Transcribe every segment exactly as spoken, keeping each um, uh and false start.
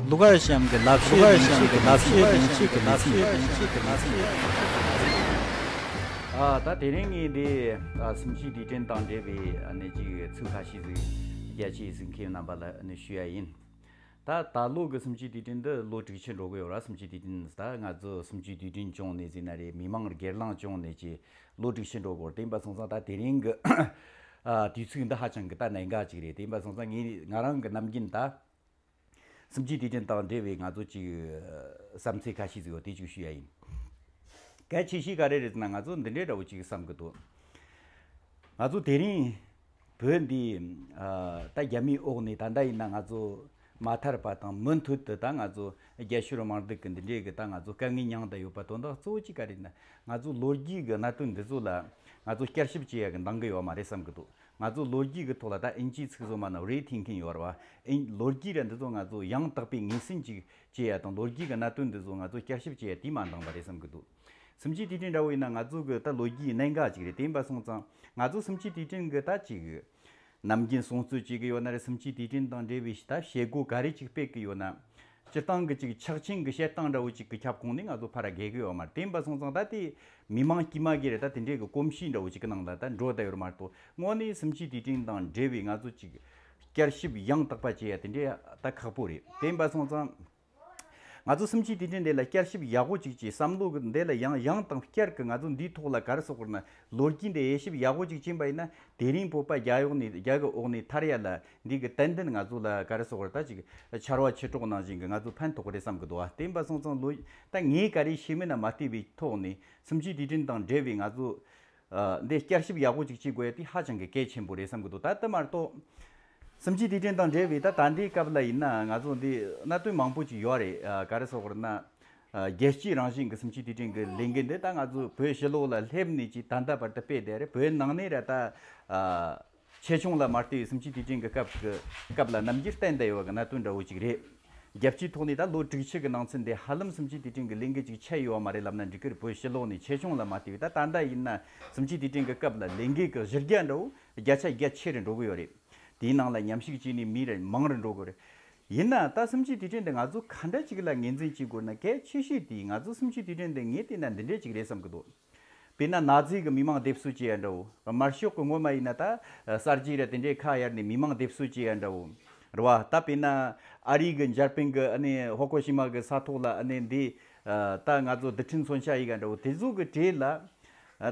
ཀླུ་མཁར་བྱམས་ཀྱི་ལབ་བཤད་ལབ་བཤད་ལབ་བཤད་ལབ་བཤད་ལབ་བཤད། ཨ་ད་དེ་རིང་ངས་འདི་ཨ་སུམ་ཅུའི་དུས་དྲན་དང་འབྲེལ་བའི་ཨ་ནི་ཅིག་ཚིག་ཁ་ཤས་ཟིག་རྒྱ་ཆེའི་གཟིགས་མཁན་རྣམ་པ་ལ་ཨ་ནི་ཞུ་ཡ་ཡིན། ད་ད་ལོ་གི་སུམ་ཅུའི་དུས་དྲན་འདི་ལོ་དྲུག་ཅུ་འགྲོ་གི་ཡོད་ར། སུམ་ཅུའི་དུས་དྲན་ད་ང་ཚོ་སུམ་ཅུའི་དུས་དྲན་བྱུང་ནས་ཟེར་ན་རེད། མི་མང་སྒེར་ལངས་བྱུང་ནས་ཀྱི་ལོ་དྲུག་ཅུ་འགྲོ་གི་ཡོད། དེ་ཡིན་པ་སོང་ཙང་ད་དེ་རིང་གི་ཨ་དུས་ཚིགས་འདི་ཧ་ཅང་གི་ད་གནད་འགག་ཅིག་རེད། དེ་ཡིན་པ་སོང་ཙང་ངས་ང་རང་གི་ནམ་རྒྱུན་ད་སུམ་ཅུའི་དུས་དྲན་དང་འབྲེལ་བའི་ང་ཚོ་ཅིག་བསམ་ཚུལ་ཁ་ཤས་ཟིག་ཡོད། དེ་ཅིག་ཞུ་ཡ་ཡིན། གལ་ཆེ་ཤོས་ག་རེ་རེད་ཟེར་ན། ང་ཚོ་འདི་འདྲའི་འདྲ་བོ་ཅིག་བསམ་གི་འདུག་ང་ཚོ་དེ་རིང་བོད་འདི་ཨ་ད་རྒྱ་མིའི་འོག་ནས་ད་ལྟ་ཡིན་ན་ང་ཚོ་མ་ཐར་པ་དང་མུ་མཐུད་དུ་ད་ང་ཚོ་རྒྱལ་ཤོར་དམར་སྡུག་གི་འདི་འདྲའི་གི་ད་ང་ཚོ་དཀའ་ངལ་མྱངས་བསྡད་ཡོད་པ་དོན་དག་གཙོ་བོ་གཅིག་ག་རེད་ན། ང་ཚོ་ལོ་རྒྱུས་གི་གནད་དོན་འདི་ཚོ་ལ་ང་ཚོ་བསྐྱར་ཞིབ་བྱེད་ཡ་གི་འདང་གི་ཡོད་མ་རེད་བསམ་གི་འདུག་ང་ཚོ་ལོ་རྒྱུས་ཀྱི་ཐོག་ལ་ད་ཨིན་ཇིའི་ཚིག་བཟོ་མ་ན་རི་ཐིང་ཀིང་ཡོད་རེད་བ། ཨིན་ལོ་རྒྱུས་ར་འདི་ཚོ་ང་ཚོ་ཡང་དག་པའི་ངོས་ཟིན་ཅིག་བྱེད་ཡ་དང་། ལོ་རྒྱུས་ཀྱི་གནད་དོན་འདི་ཚོ་ང་ཚོ་བསྐྱར་ཞིབ་བྱེད་ཡ་དེ་མ་འདང་བ་རེད་བསམ་གྱི་འདུག་སུམ་ཅུའི་དུས་དྲན་འདྲ་བོ་ཡིན་ན་ང་ཚོ་གི་ད་ལོ་རྒྱུས་གནད་འགག་ཅིག་རེད། དེ་ཡིན་པ་སོང་ཙང་ང་ཚོ་སུམ་ཅུའི་དུས་དྲན་གི་ད་ཅིག་ནམ་རྒྱུན་སྲུང་བརྩི་བྱེད་ཀྱི་ཡོད་ན་རེད། སུམ་ཅུའི་དུས་དྲན་དང་འབྲེལ་བའི་ད་བྱེད་སྒོ་ག་རེ་ཅིག་སྤེལ་གི་ཡོད་ན། སྤྱིར་བཏང་གི་ཅིག་ཆག་ཆེན་གི་བཤད་སྟངས་འདྲ་བོ་ཅིག་གི་ཁྱབ་ཁོངས་ནས་ང་ཚོ་ཕར་ར་བརྒལ་གི་ཡོད་མ་རེད། དེ་ཡིན་པ་སོང་ཙང་ད་དེ་མི་མང་དཀྱུས་མ་གི་རེད། ད་དེ་འདྲའི་གི་གོམས་གཤིས་འདྲ་བོ་ཅིག་གི་ནང་ལ་ད་འགྲོ་བསྡད་ཡོད་མ་གཏོགས། དངོས་གནས་སུམ་ཅུའི་དུས་དྲན་དང་འབྲེལ་བའི་ང་ཚོ་ཅིག་བསྐྱར་ཞིབ་ཡང་དག་པ་བྱེད་ཡ་དེ་འདྲའི་ད་ཁག་པོ་རེད། དེ་ཡིན་པ་སོང་ཙང་ང་ཚོ་སུམ་ཅུའི་དུས་དྲན་འདི་ལ་བསྐྱར་ཞིབ་ཡག་པོ་ཅིག་བྱས། བསམ་བློ་གི་འདི་ལ་ཡང་ཡང་དང་བསྐྱར་གི་ང་ཚོ་འདིའི་ཐོག་ལ་ག་རེ་ཟེར་དགོས་ན། ལོ་རྒྱུས་འདི་དབྱེ་ཞིབ་ཡག་པོ་ཅིག་བྱས་པ་ཡིན་ན། དེ་རིང་བོད་པ་རྒྱ་འོག་ནས་རྒྱ་གི་འོག་ནས་ཐར་ཡ་ལ་འདི་གི་ཏན་ཏན་ང་ཚོ་ལ་ག་རེ་ཟེར་དགོས་རེད། ད་ཅིག་ཆར་པ་ཆུ་གྲོགས་ནང་བཞིན་གི་ང་ཚོ་ཕན་ཐོགས་རེད་བསམ་གི་འདུག་བ། དེ་ཡིན་པ་སོང་ཙང་ལོ་ད་ངས་ག་རེ་ཤེས་མིན་ན་མ་བལྟས་པའི་ཐོག་ནས་སུམ་ཅུའི་དུས་དྲན་དང་འབྲེལ་བའི་ང་ཚོ་ཨ་འདི་བསྐྱར་ཞིབ་ཡག་པོ་ཅིག་བྱེད་དགོས་ཡ་དེ་ཧ་ཅང་གི་གལ་ཆེན་པོ་རེད་བསམ་གི་འདུག་ད་དེ་མ་གཏོགས་སུམ་ཅུའི་དུས་དྲན་དང་འབྲེལ་བའི་ད་ད་ལྟའི་སྐབས་ལ་ཡིན་ན་ང་ཚོ་འདི་གནད་དོན་མང་པོ་ཅིག་ཡོད་རེད། ཨ་ག་རེ་ཟེར་དགོས་རེད་ན། ཨ་རྒྱལ་སྤྱིའི་རང་བཞིན་གྱི་སུམ་ཅུའི་དུས་དྲན་གྱི་ལས་འགུལ་འདི་ད་ང་ཚོ་བོད་ཕྱི་ལོགས་ལ་སླེབས་ནས་ཅིག་ད་ལྟ་བར་དུ་སྤེལ་བསྡད་རེད། བོད་ནང་ནས་ར་ད་ཨ་ཆེ་ཆུང་ལ་མ་ལྟོས་སུམ་ཅུའི་དུས་དྲན་གྱི་སྐབས་ཀྱི་སྐབས་ལ་རྣམ་འགྱུར་བསྟན་བསྡད་ཡོད་པ་གི་གནད་དོན་འདྲ་བོ་ཅིག་རེད། རྒྱལ་སྤྱིའི་ཐོག་ནས་ད་ལོ་དྲུག་ཅུ་གི་ནང་ཚུན་དེ་ཧ་ལམ་སུམ་ཅུའི་དུས་དྲན་གྱི་ལས་འགུལ་ཅིག་ཆད་ཡོད་པ་མ་རེད་ལབ་ན་འགྲིག་གི་རེད། བོད་ཕྱི་ལོགས་ནས་ཆེ་ཆུང་ལ་མ་ལྟོས། ད་ད་ལྟ་ཡིན་ན་སུམ་ཅུའི་དུས་དྲན་གྱི་སྐབས་ལ་ལས་འགུལ་གྱི་གཞི་རྒྱ་འདྲ་བོ་བརྒྱ་ཆ་བརྒྱ་ཆེ་རུ་འགྲོ་གི་ཡོད་རེད། དེའི་ནང་ལ་མཉམ་ཞུགས་བྱས་ནས་མི་རེ་མང་རུ་འགྲོ་གི་རེད། ཡིན་ན་ད་སུམ་ཅུའི་དུས་དྲན་འདི་ང་ཚོ་ག་འདྲ་ཅིག་ལ་ངོས་འཛིན་བྱེད་དགོས་ན། གལ་ཆེ་ཤོས་དེ་ང་ཚོ་སུམ་ཅུའི་དུས་དྲན་འདི་ངས་བལྟས་ན་འདི་འདྲ་ཅིག་རེད་བསམ་གི་འདུག་དཔེར་ན་ན་ཛི་གི་མི་མང་སྡེབ་གསོད་བྱས་ཡ་འདྲ་བོ། དམར་ཤོག་གི་སྔོན་མ་ཡིན་ན་ད་གསར་བརྗེ་ར་དེ་འདྲའི་ཁ་གཡར་ནས་མི་མང་སྡེབ་གསོད་བྱས་ཡ་འདྲ་བོ་རེད་བ། ད་དཔེར་ན་ཨ་རི་གི་འཇར་པན་གི་ཨ་ནི་ཧོ་ཀོ་ཤི་མ་གི་ས་ཐོག་ལ་ཨ་ནི་འདི་ད་ང་ཚོ་རྡུལ་ཕྲན་མཚོན་ཆ་ཡིན་ག་འདྲ་བོ། དེ་ཚོ་གི་གྲས་ལ་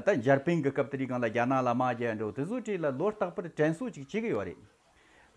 ད་འཇར་པན་གི་སྐབས་དེ་རིང་གང་ལ་རྒྱ་ནག་ལ་དམག་རྒྱག་ཡ་འདྲ་བོ། དེ་ཚོ་གྲས་ལ་ལོ་རྟག་པར་དྲན་གསོ་ཅིག་བྱེད་གི་ཡོད་རེད།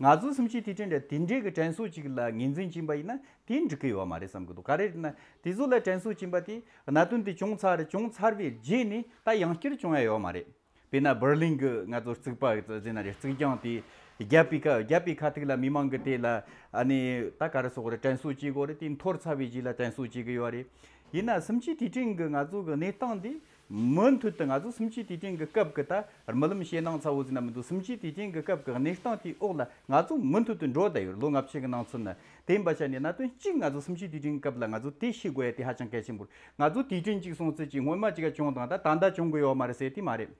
ང་ཚོ་སུམ་ཅུའི་དུས་དྲན་འདྲ་དེ་འདྲའི་གི་དྲན་གསོ་ཅིག་ལ་ངོས་འཛིན་བྱིན་པ་ཡིན་ན་དེ་འགྲིག་གི་ཡོད་མ་རེད་བསམ་གི་འདུག་ག་རེ་རེད་ན་དེ་ཚོ་ལ་དྲན་གསོ་བྱིན་པ་དེ་གནད་དོན་དེ་བྱུང་ཚར་རེད། བྱུང་ཚར་བའི་རྗེས་ནས་ད་ཡང་བསྐྱར་བྱུང་ཡ་ཡོད་མ་རེད། དཔེར་ན་འབར་ལིན་གི་ང་ཚོ་རྩིག་པ་ཟེར་ན་རེད། རྩིག་གྱང་དེ་བརྒྱབ་པའི་ཁ་བརྒྱབ་པའི་ཁ་ཐུག་ལ་མི་མང་གི་དེ་ལ་ཨ་ནི་ད་ག་རེ་ཟེར་དགོས་རེད། དྲན་གསོ་བྱེད་དགོས་རེད། དེ་འཐོར་ཚར་བའི་རྗེས་ལ་དྲན་གསོ་བྱེད་གི་ཡོད་རེད། ཡིན་ན་སུམ་ཅུའི་དུས་དྲན་གི་ང་ཚོ་གི་གནས་སྟངས་དེ་མུ་མཐུད་དུ་ང་ཚོ་སུམ་ཅུའི་དུས་དྲན་གྱི་སྐབས་ཀྱི་ད་རྨི་ལམ་ཞེད་སྣང་ཚ་བོ་ཟེར་ན་མི་འདུག་སུམ་ཅུའི་དུས་དྲན་གྱི་སྐབས་ཀྱི་གནས་སྟངས་དེའི་འོག་ལ་ང་ཚོ་མུ་མཐུད་དུ་འགྲོ་བསྡད་ཡོད། ལོ་ལྔ་བཅུ་གི་ནང་ཚུན་ན། དེ་ཡིན་པ་ཆ་ནས་གནད་དོན་གཅིག་ང་ཚོ་སུམ་ཅུའི་དུས་དྲན་གྱི་སྐབས་ལ་ང་ཚོ་དེ་ཤེས་དགོས་ཡ་དེ་ཧ་ཅང་གལ་ཆེན་པོ་རེད། ང་ཚོ་དུས་དྲན་གཅིག་སོང་ཚེ་གཅིག་སྔོན་མ་གཅིག་ག་བྱུང་དང་ད་ད་ལྟ་བྱུང་གི་ཡོད་མ་རེད་ཟེར་དེ་མ་རེད།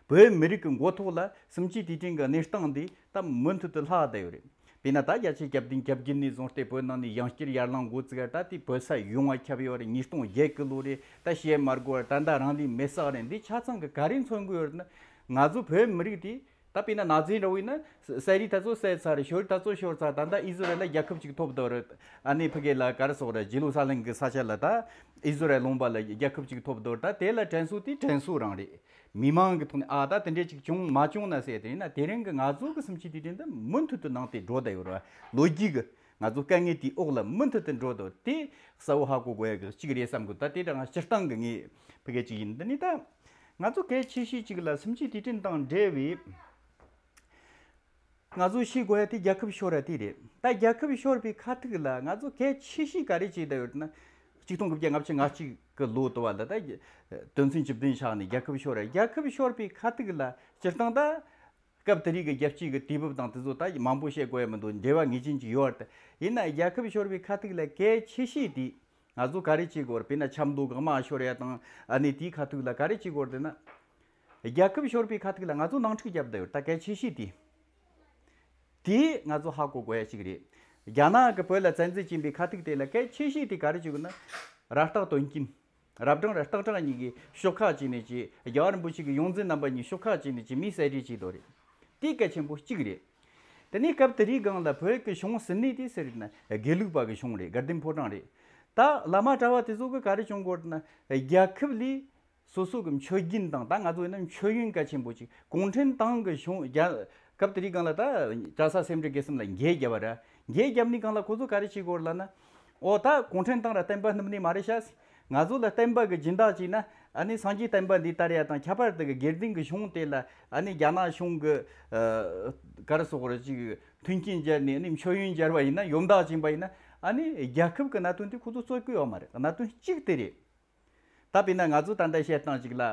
བོད་མི་རིགས་ཀྱི་མགོ་ཐོག་ལ་སུམ་ཅུའི་དུས་དྲན་གྱི་གནས་སྟངས་འདི་ད་མུ་མཐུད་དུ་ལྷག་བསྡད་ཡོད་རེད། དཔེར་ན་ད་བརྒྱད་ཅུ་གྱ་བདུན་གྱ་བརྒྱད་ནས་བཟུང་སྟེ་བོད་ནང་ནས་ཡང་བསྐྱར་ཡར་ལངས་འགོ་བཙུགས་ཡ་ད་དེ་བོད་ས་ཡོངས་ལ་ཁྱབ་ཡོད་རེད། ཉིས་སྟོང་བརྒྱད་གི་ལོ་རེད། ད་བཤད་མ་དགོས་པར་ད་ལྟ་རང་ལུས་མེར་བསྲེགས་རེད། འདི་ཆ་ཚང་གི་ག་རེ་མཚོན་གི་ཡོད་རེད་ན། ང་ཚོ་བོད་མི་རིགས་དེ་ད་དཔེར་ན་ན་ཛི་འདྲ་བོ་ཡིན་ན་ཟ་རིགས་ད་ཚོ་བསད་ཚར་རེད། ཤོ་རིགས་ད་ཚོ་ཤོར་ཚར། ད་ལྟ་ཨི་ཟི་རལ་ལ་རྒྱལ་ཁབ་ཅིག་ཐོབ་བསྡད་རེད། ཨ་ནི་ཕ་གི་ལ་ག་རེ་ཟེར་དགོས་རེད། ཇེ་རུ་ས་ལེམ་གི་ས་ཆ་ལ་ད་ཨི་ཟི་རལ་ལུང་པ་ལ་རྒྱལ་ཁབ་ཅིག་ཐོབ་བསྡད་རེད། ད་དེ་ལ་དྲན་གསོ་དེ་དྲན་གསོ་རང་རེད། མི་མང་གི་ཐོག་ནས་ཨ་ད་དེ་འདྲས་ཅིག་བྱུང་མ་བྱུང་ན་ཟེར་དེ་ཡིན་ན་དེ་རིང་གི་ང་ཚོ་གི་སུམ་ཅུའི་དུས་དྲན་འདི་མུ་མཐུད་དུ་ནང་དེ་འགྲོ་བསྡད་ཡོད་རེད་བ། ལོ་རྒྱུས་གི་ང་ཚོ་དཀའ་ངལ་དེའི་འོག་ལ་མུ་མཐུད་དུ་འགྲོ་བསྡད་དེ་གསལ་བོ་ཧ་གོ་དགོས་ཡ་གི་གཅིག་རེད་བསམ་གི། ད་དེ་དང་སྤྱིར་བཏང་གི་ངས་ཕ་གི་ཅིག་ཡིན། འདི་ནི་ད་ང་ཚོ་གལ་ཆེ་ཤོས་ཅིག་ལ་སུམ་ཅུའི་དུས་དྲན་དང་འབྲེལ་བའི་ང་ཚོ་ཤེས་དགོས་ཡ་དེ་རྒྱལ་ཁབ་ཤོར་བ་དེ་རེད། ད་རྒྱལ་ཁབ་ཤོར་བའི་ཁ་ཐུག་ལ་ང་ཚོ་གལ་ཆེ་ཤོས་ག་རེ་བྱས་བསྡད་ཡོད་ན། ཆིག་སྟོང་དགུ་བརྒྱ་ལྔ་བཅུ་ང་གཅིག་གི་ལོ་དུ་བ་ལ་ད་དོན་ཚན་བཅུ་བདུན་བཞག་ནས་རྒྱལ་ཁབ་ཤོར་བ། རྒྱལ་ཁབ་ཤོར་བའི་ཁ་ཐུག་ལ་སྤྱིར་བཏང་ད་སྐབས་དེ་རིང་གི་རྒྱལ་སྤྱིའི་གི་དུས་བབ་དང་དེ་ཚོ་ད་མང་པོ་བཤད་དགོས་ཡ་མི་འདུག་འབྲེལ་བ་ངེས་ཅན་ཅིག་ཡོད་རེད། ད་ཡིན་ན་རྒྱལ་ཁབ་ཤོར་བའི་ཁ་ཐུག་ལ་གལ་ཆེ་ཤོས་དེ་ང་ཚོ་ག་རེ་བྱེད་དགོས་རེད། དཔེར་ན་ཆབ་མདོ་གི་དམག་ཤོར་ཡ་དང་ཨ་ནི་དེའི་ཁ་ཐུག་ལ་ག་རེ་བྱེད་དགོས་རེད་ཟེར་ན། རྒྱལ་ཁབ་ཤོར་བའི་ཁ་ཐུག་ལ་ང་ཚོ་ནང་འཁྲུག་བརྒྱབ་བསྡད་ཡོད། ད་གལ་ཆེ་ཤོས་དེ། དེ་ང་ཚོ་ཧ་གོ་དགོས་ཡ་ཞིག་རེད། རྒྱ་ནག་གི་བོད་ལ་བཙན་འཛུལ་བྱས་པའི་ཁ་ཐུག་དེ་ལ་གལ་ཆེ་ཤོས་དེ་ག་རེ་བྱུང་ན། རབ་རྟོག་དོན་རྐྱེན། རབ་འབྲིང་ར་སྟག་བྲག་གཉིས་ཀྱིས་ཤོག་ཁག་བྱས་ནས་ཀྱི་རྒྱལ་བ་རིན་པོ་ཆེ་གི་ཡོངས་འཛིན་རྣམ་པ་གཉིས་ཤོག་ཁག་བྱས་ནས་ཀྱི་མི་བསད་རེས་བྱས་དོ་རེད། དེ་གལ་ཆེན་པོ་གཅིག་རེད། དེ་ནས་སྐབས་དེ་རིང་སྒང་ལ་བོད་ཀྱི་གཞུང་ཟིན་ནས་དེ་ཟེར་ན་དགེ་ལུགས་པ་གི་གཞུང་རེད། དགའ་ལྡན་ཕོ་བྲང་རེད། ད་བླ་མ་གྲྭ་བ་དེ་ཚོ་གི་ག་རེ་བྱུང་དགོས་ན། རྒྱལ་ཁབ་ལས་སོ་སོ་གི་མཆོད་རྒྱུན་དང་། ད་ང་ཚོ་ཡིན་ན་མཆོད་ཡོན་གལ་ཆེན་པོ་ཅིག་གུང་ཁྲན་ཏང་གི་གཞུང་རྒྱ་སྐབས་དེ་རིང་སྒང་ལ་ད་གྲྭ་ས་སེ་འབྲས་དགེ་གསུམ་ལ་འགྱེད་བརྒྱབ་པ་ར། འགྱེད་བརྒྱབ་ནས་སྒང་ལ་ཁོ་ཚོ་ག་རེ་བྱེད་དགོས་ལབ་ན། ཨོ་ད་གུང་ཁྲན་ཏང་ར་བསྟན་པ་སྣུབ་ནི་མ་རེད་ཤག་ང་ཚོ་ལ་བསྟན་པ་གི་སྦྱིན་བདག་བྱས་ན་ཨ་ནི་སངས་རྒྱས་བསྟན་པ་འདི་དར་ཡ་དང་། ཁྱད་པར་དུ་གི་དགེ་ལྡན་གི་གཞུང་དེ་ལ་ཨ་ནི་རྒྱ་ནག་གཞུང་གི་ཨ་ག་རེ་ཟེར་དགོས་རེད། ཅིག་མཐུན་རྐྱེན་སྦྱར་ནས་ཨ་ནི་མཆོད་ཡོན་སྦྱར་བ་ཡིན་ན། ཡོན་བདག་བྱིན་པ་ཡིན་ན། ཨ་ནི་རྒྱལ་ཁབ་གི་གནད་དོན་དེ་ཁོ་ཚོ་རྩོད་གི་ཡོད་མ་རེད། གནད་དོན་གཅིག་དེ་རེད། ད་དཔེར་ན་ང་ཚོ་ད་ལྟ་བཤད་སྟངས་ཅིག་ལ།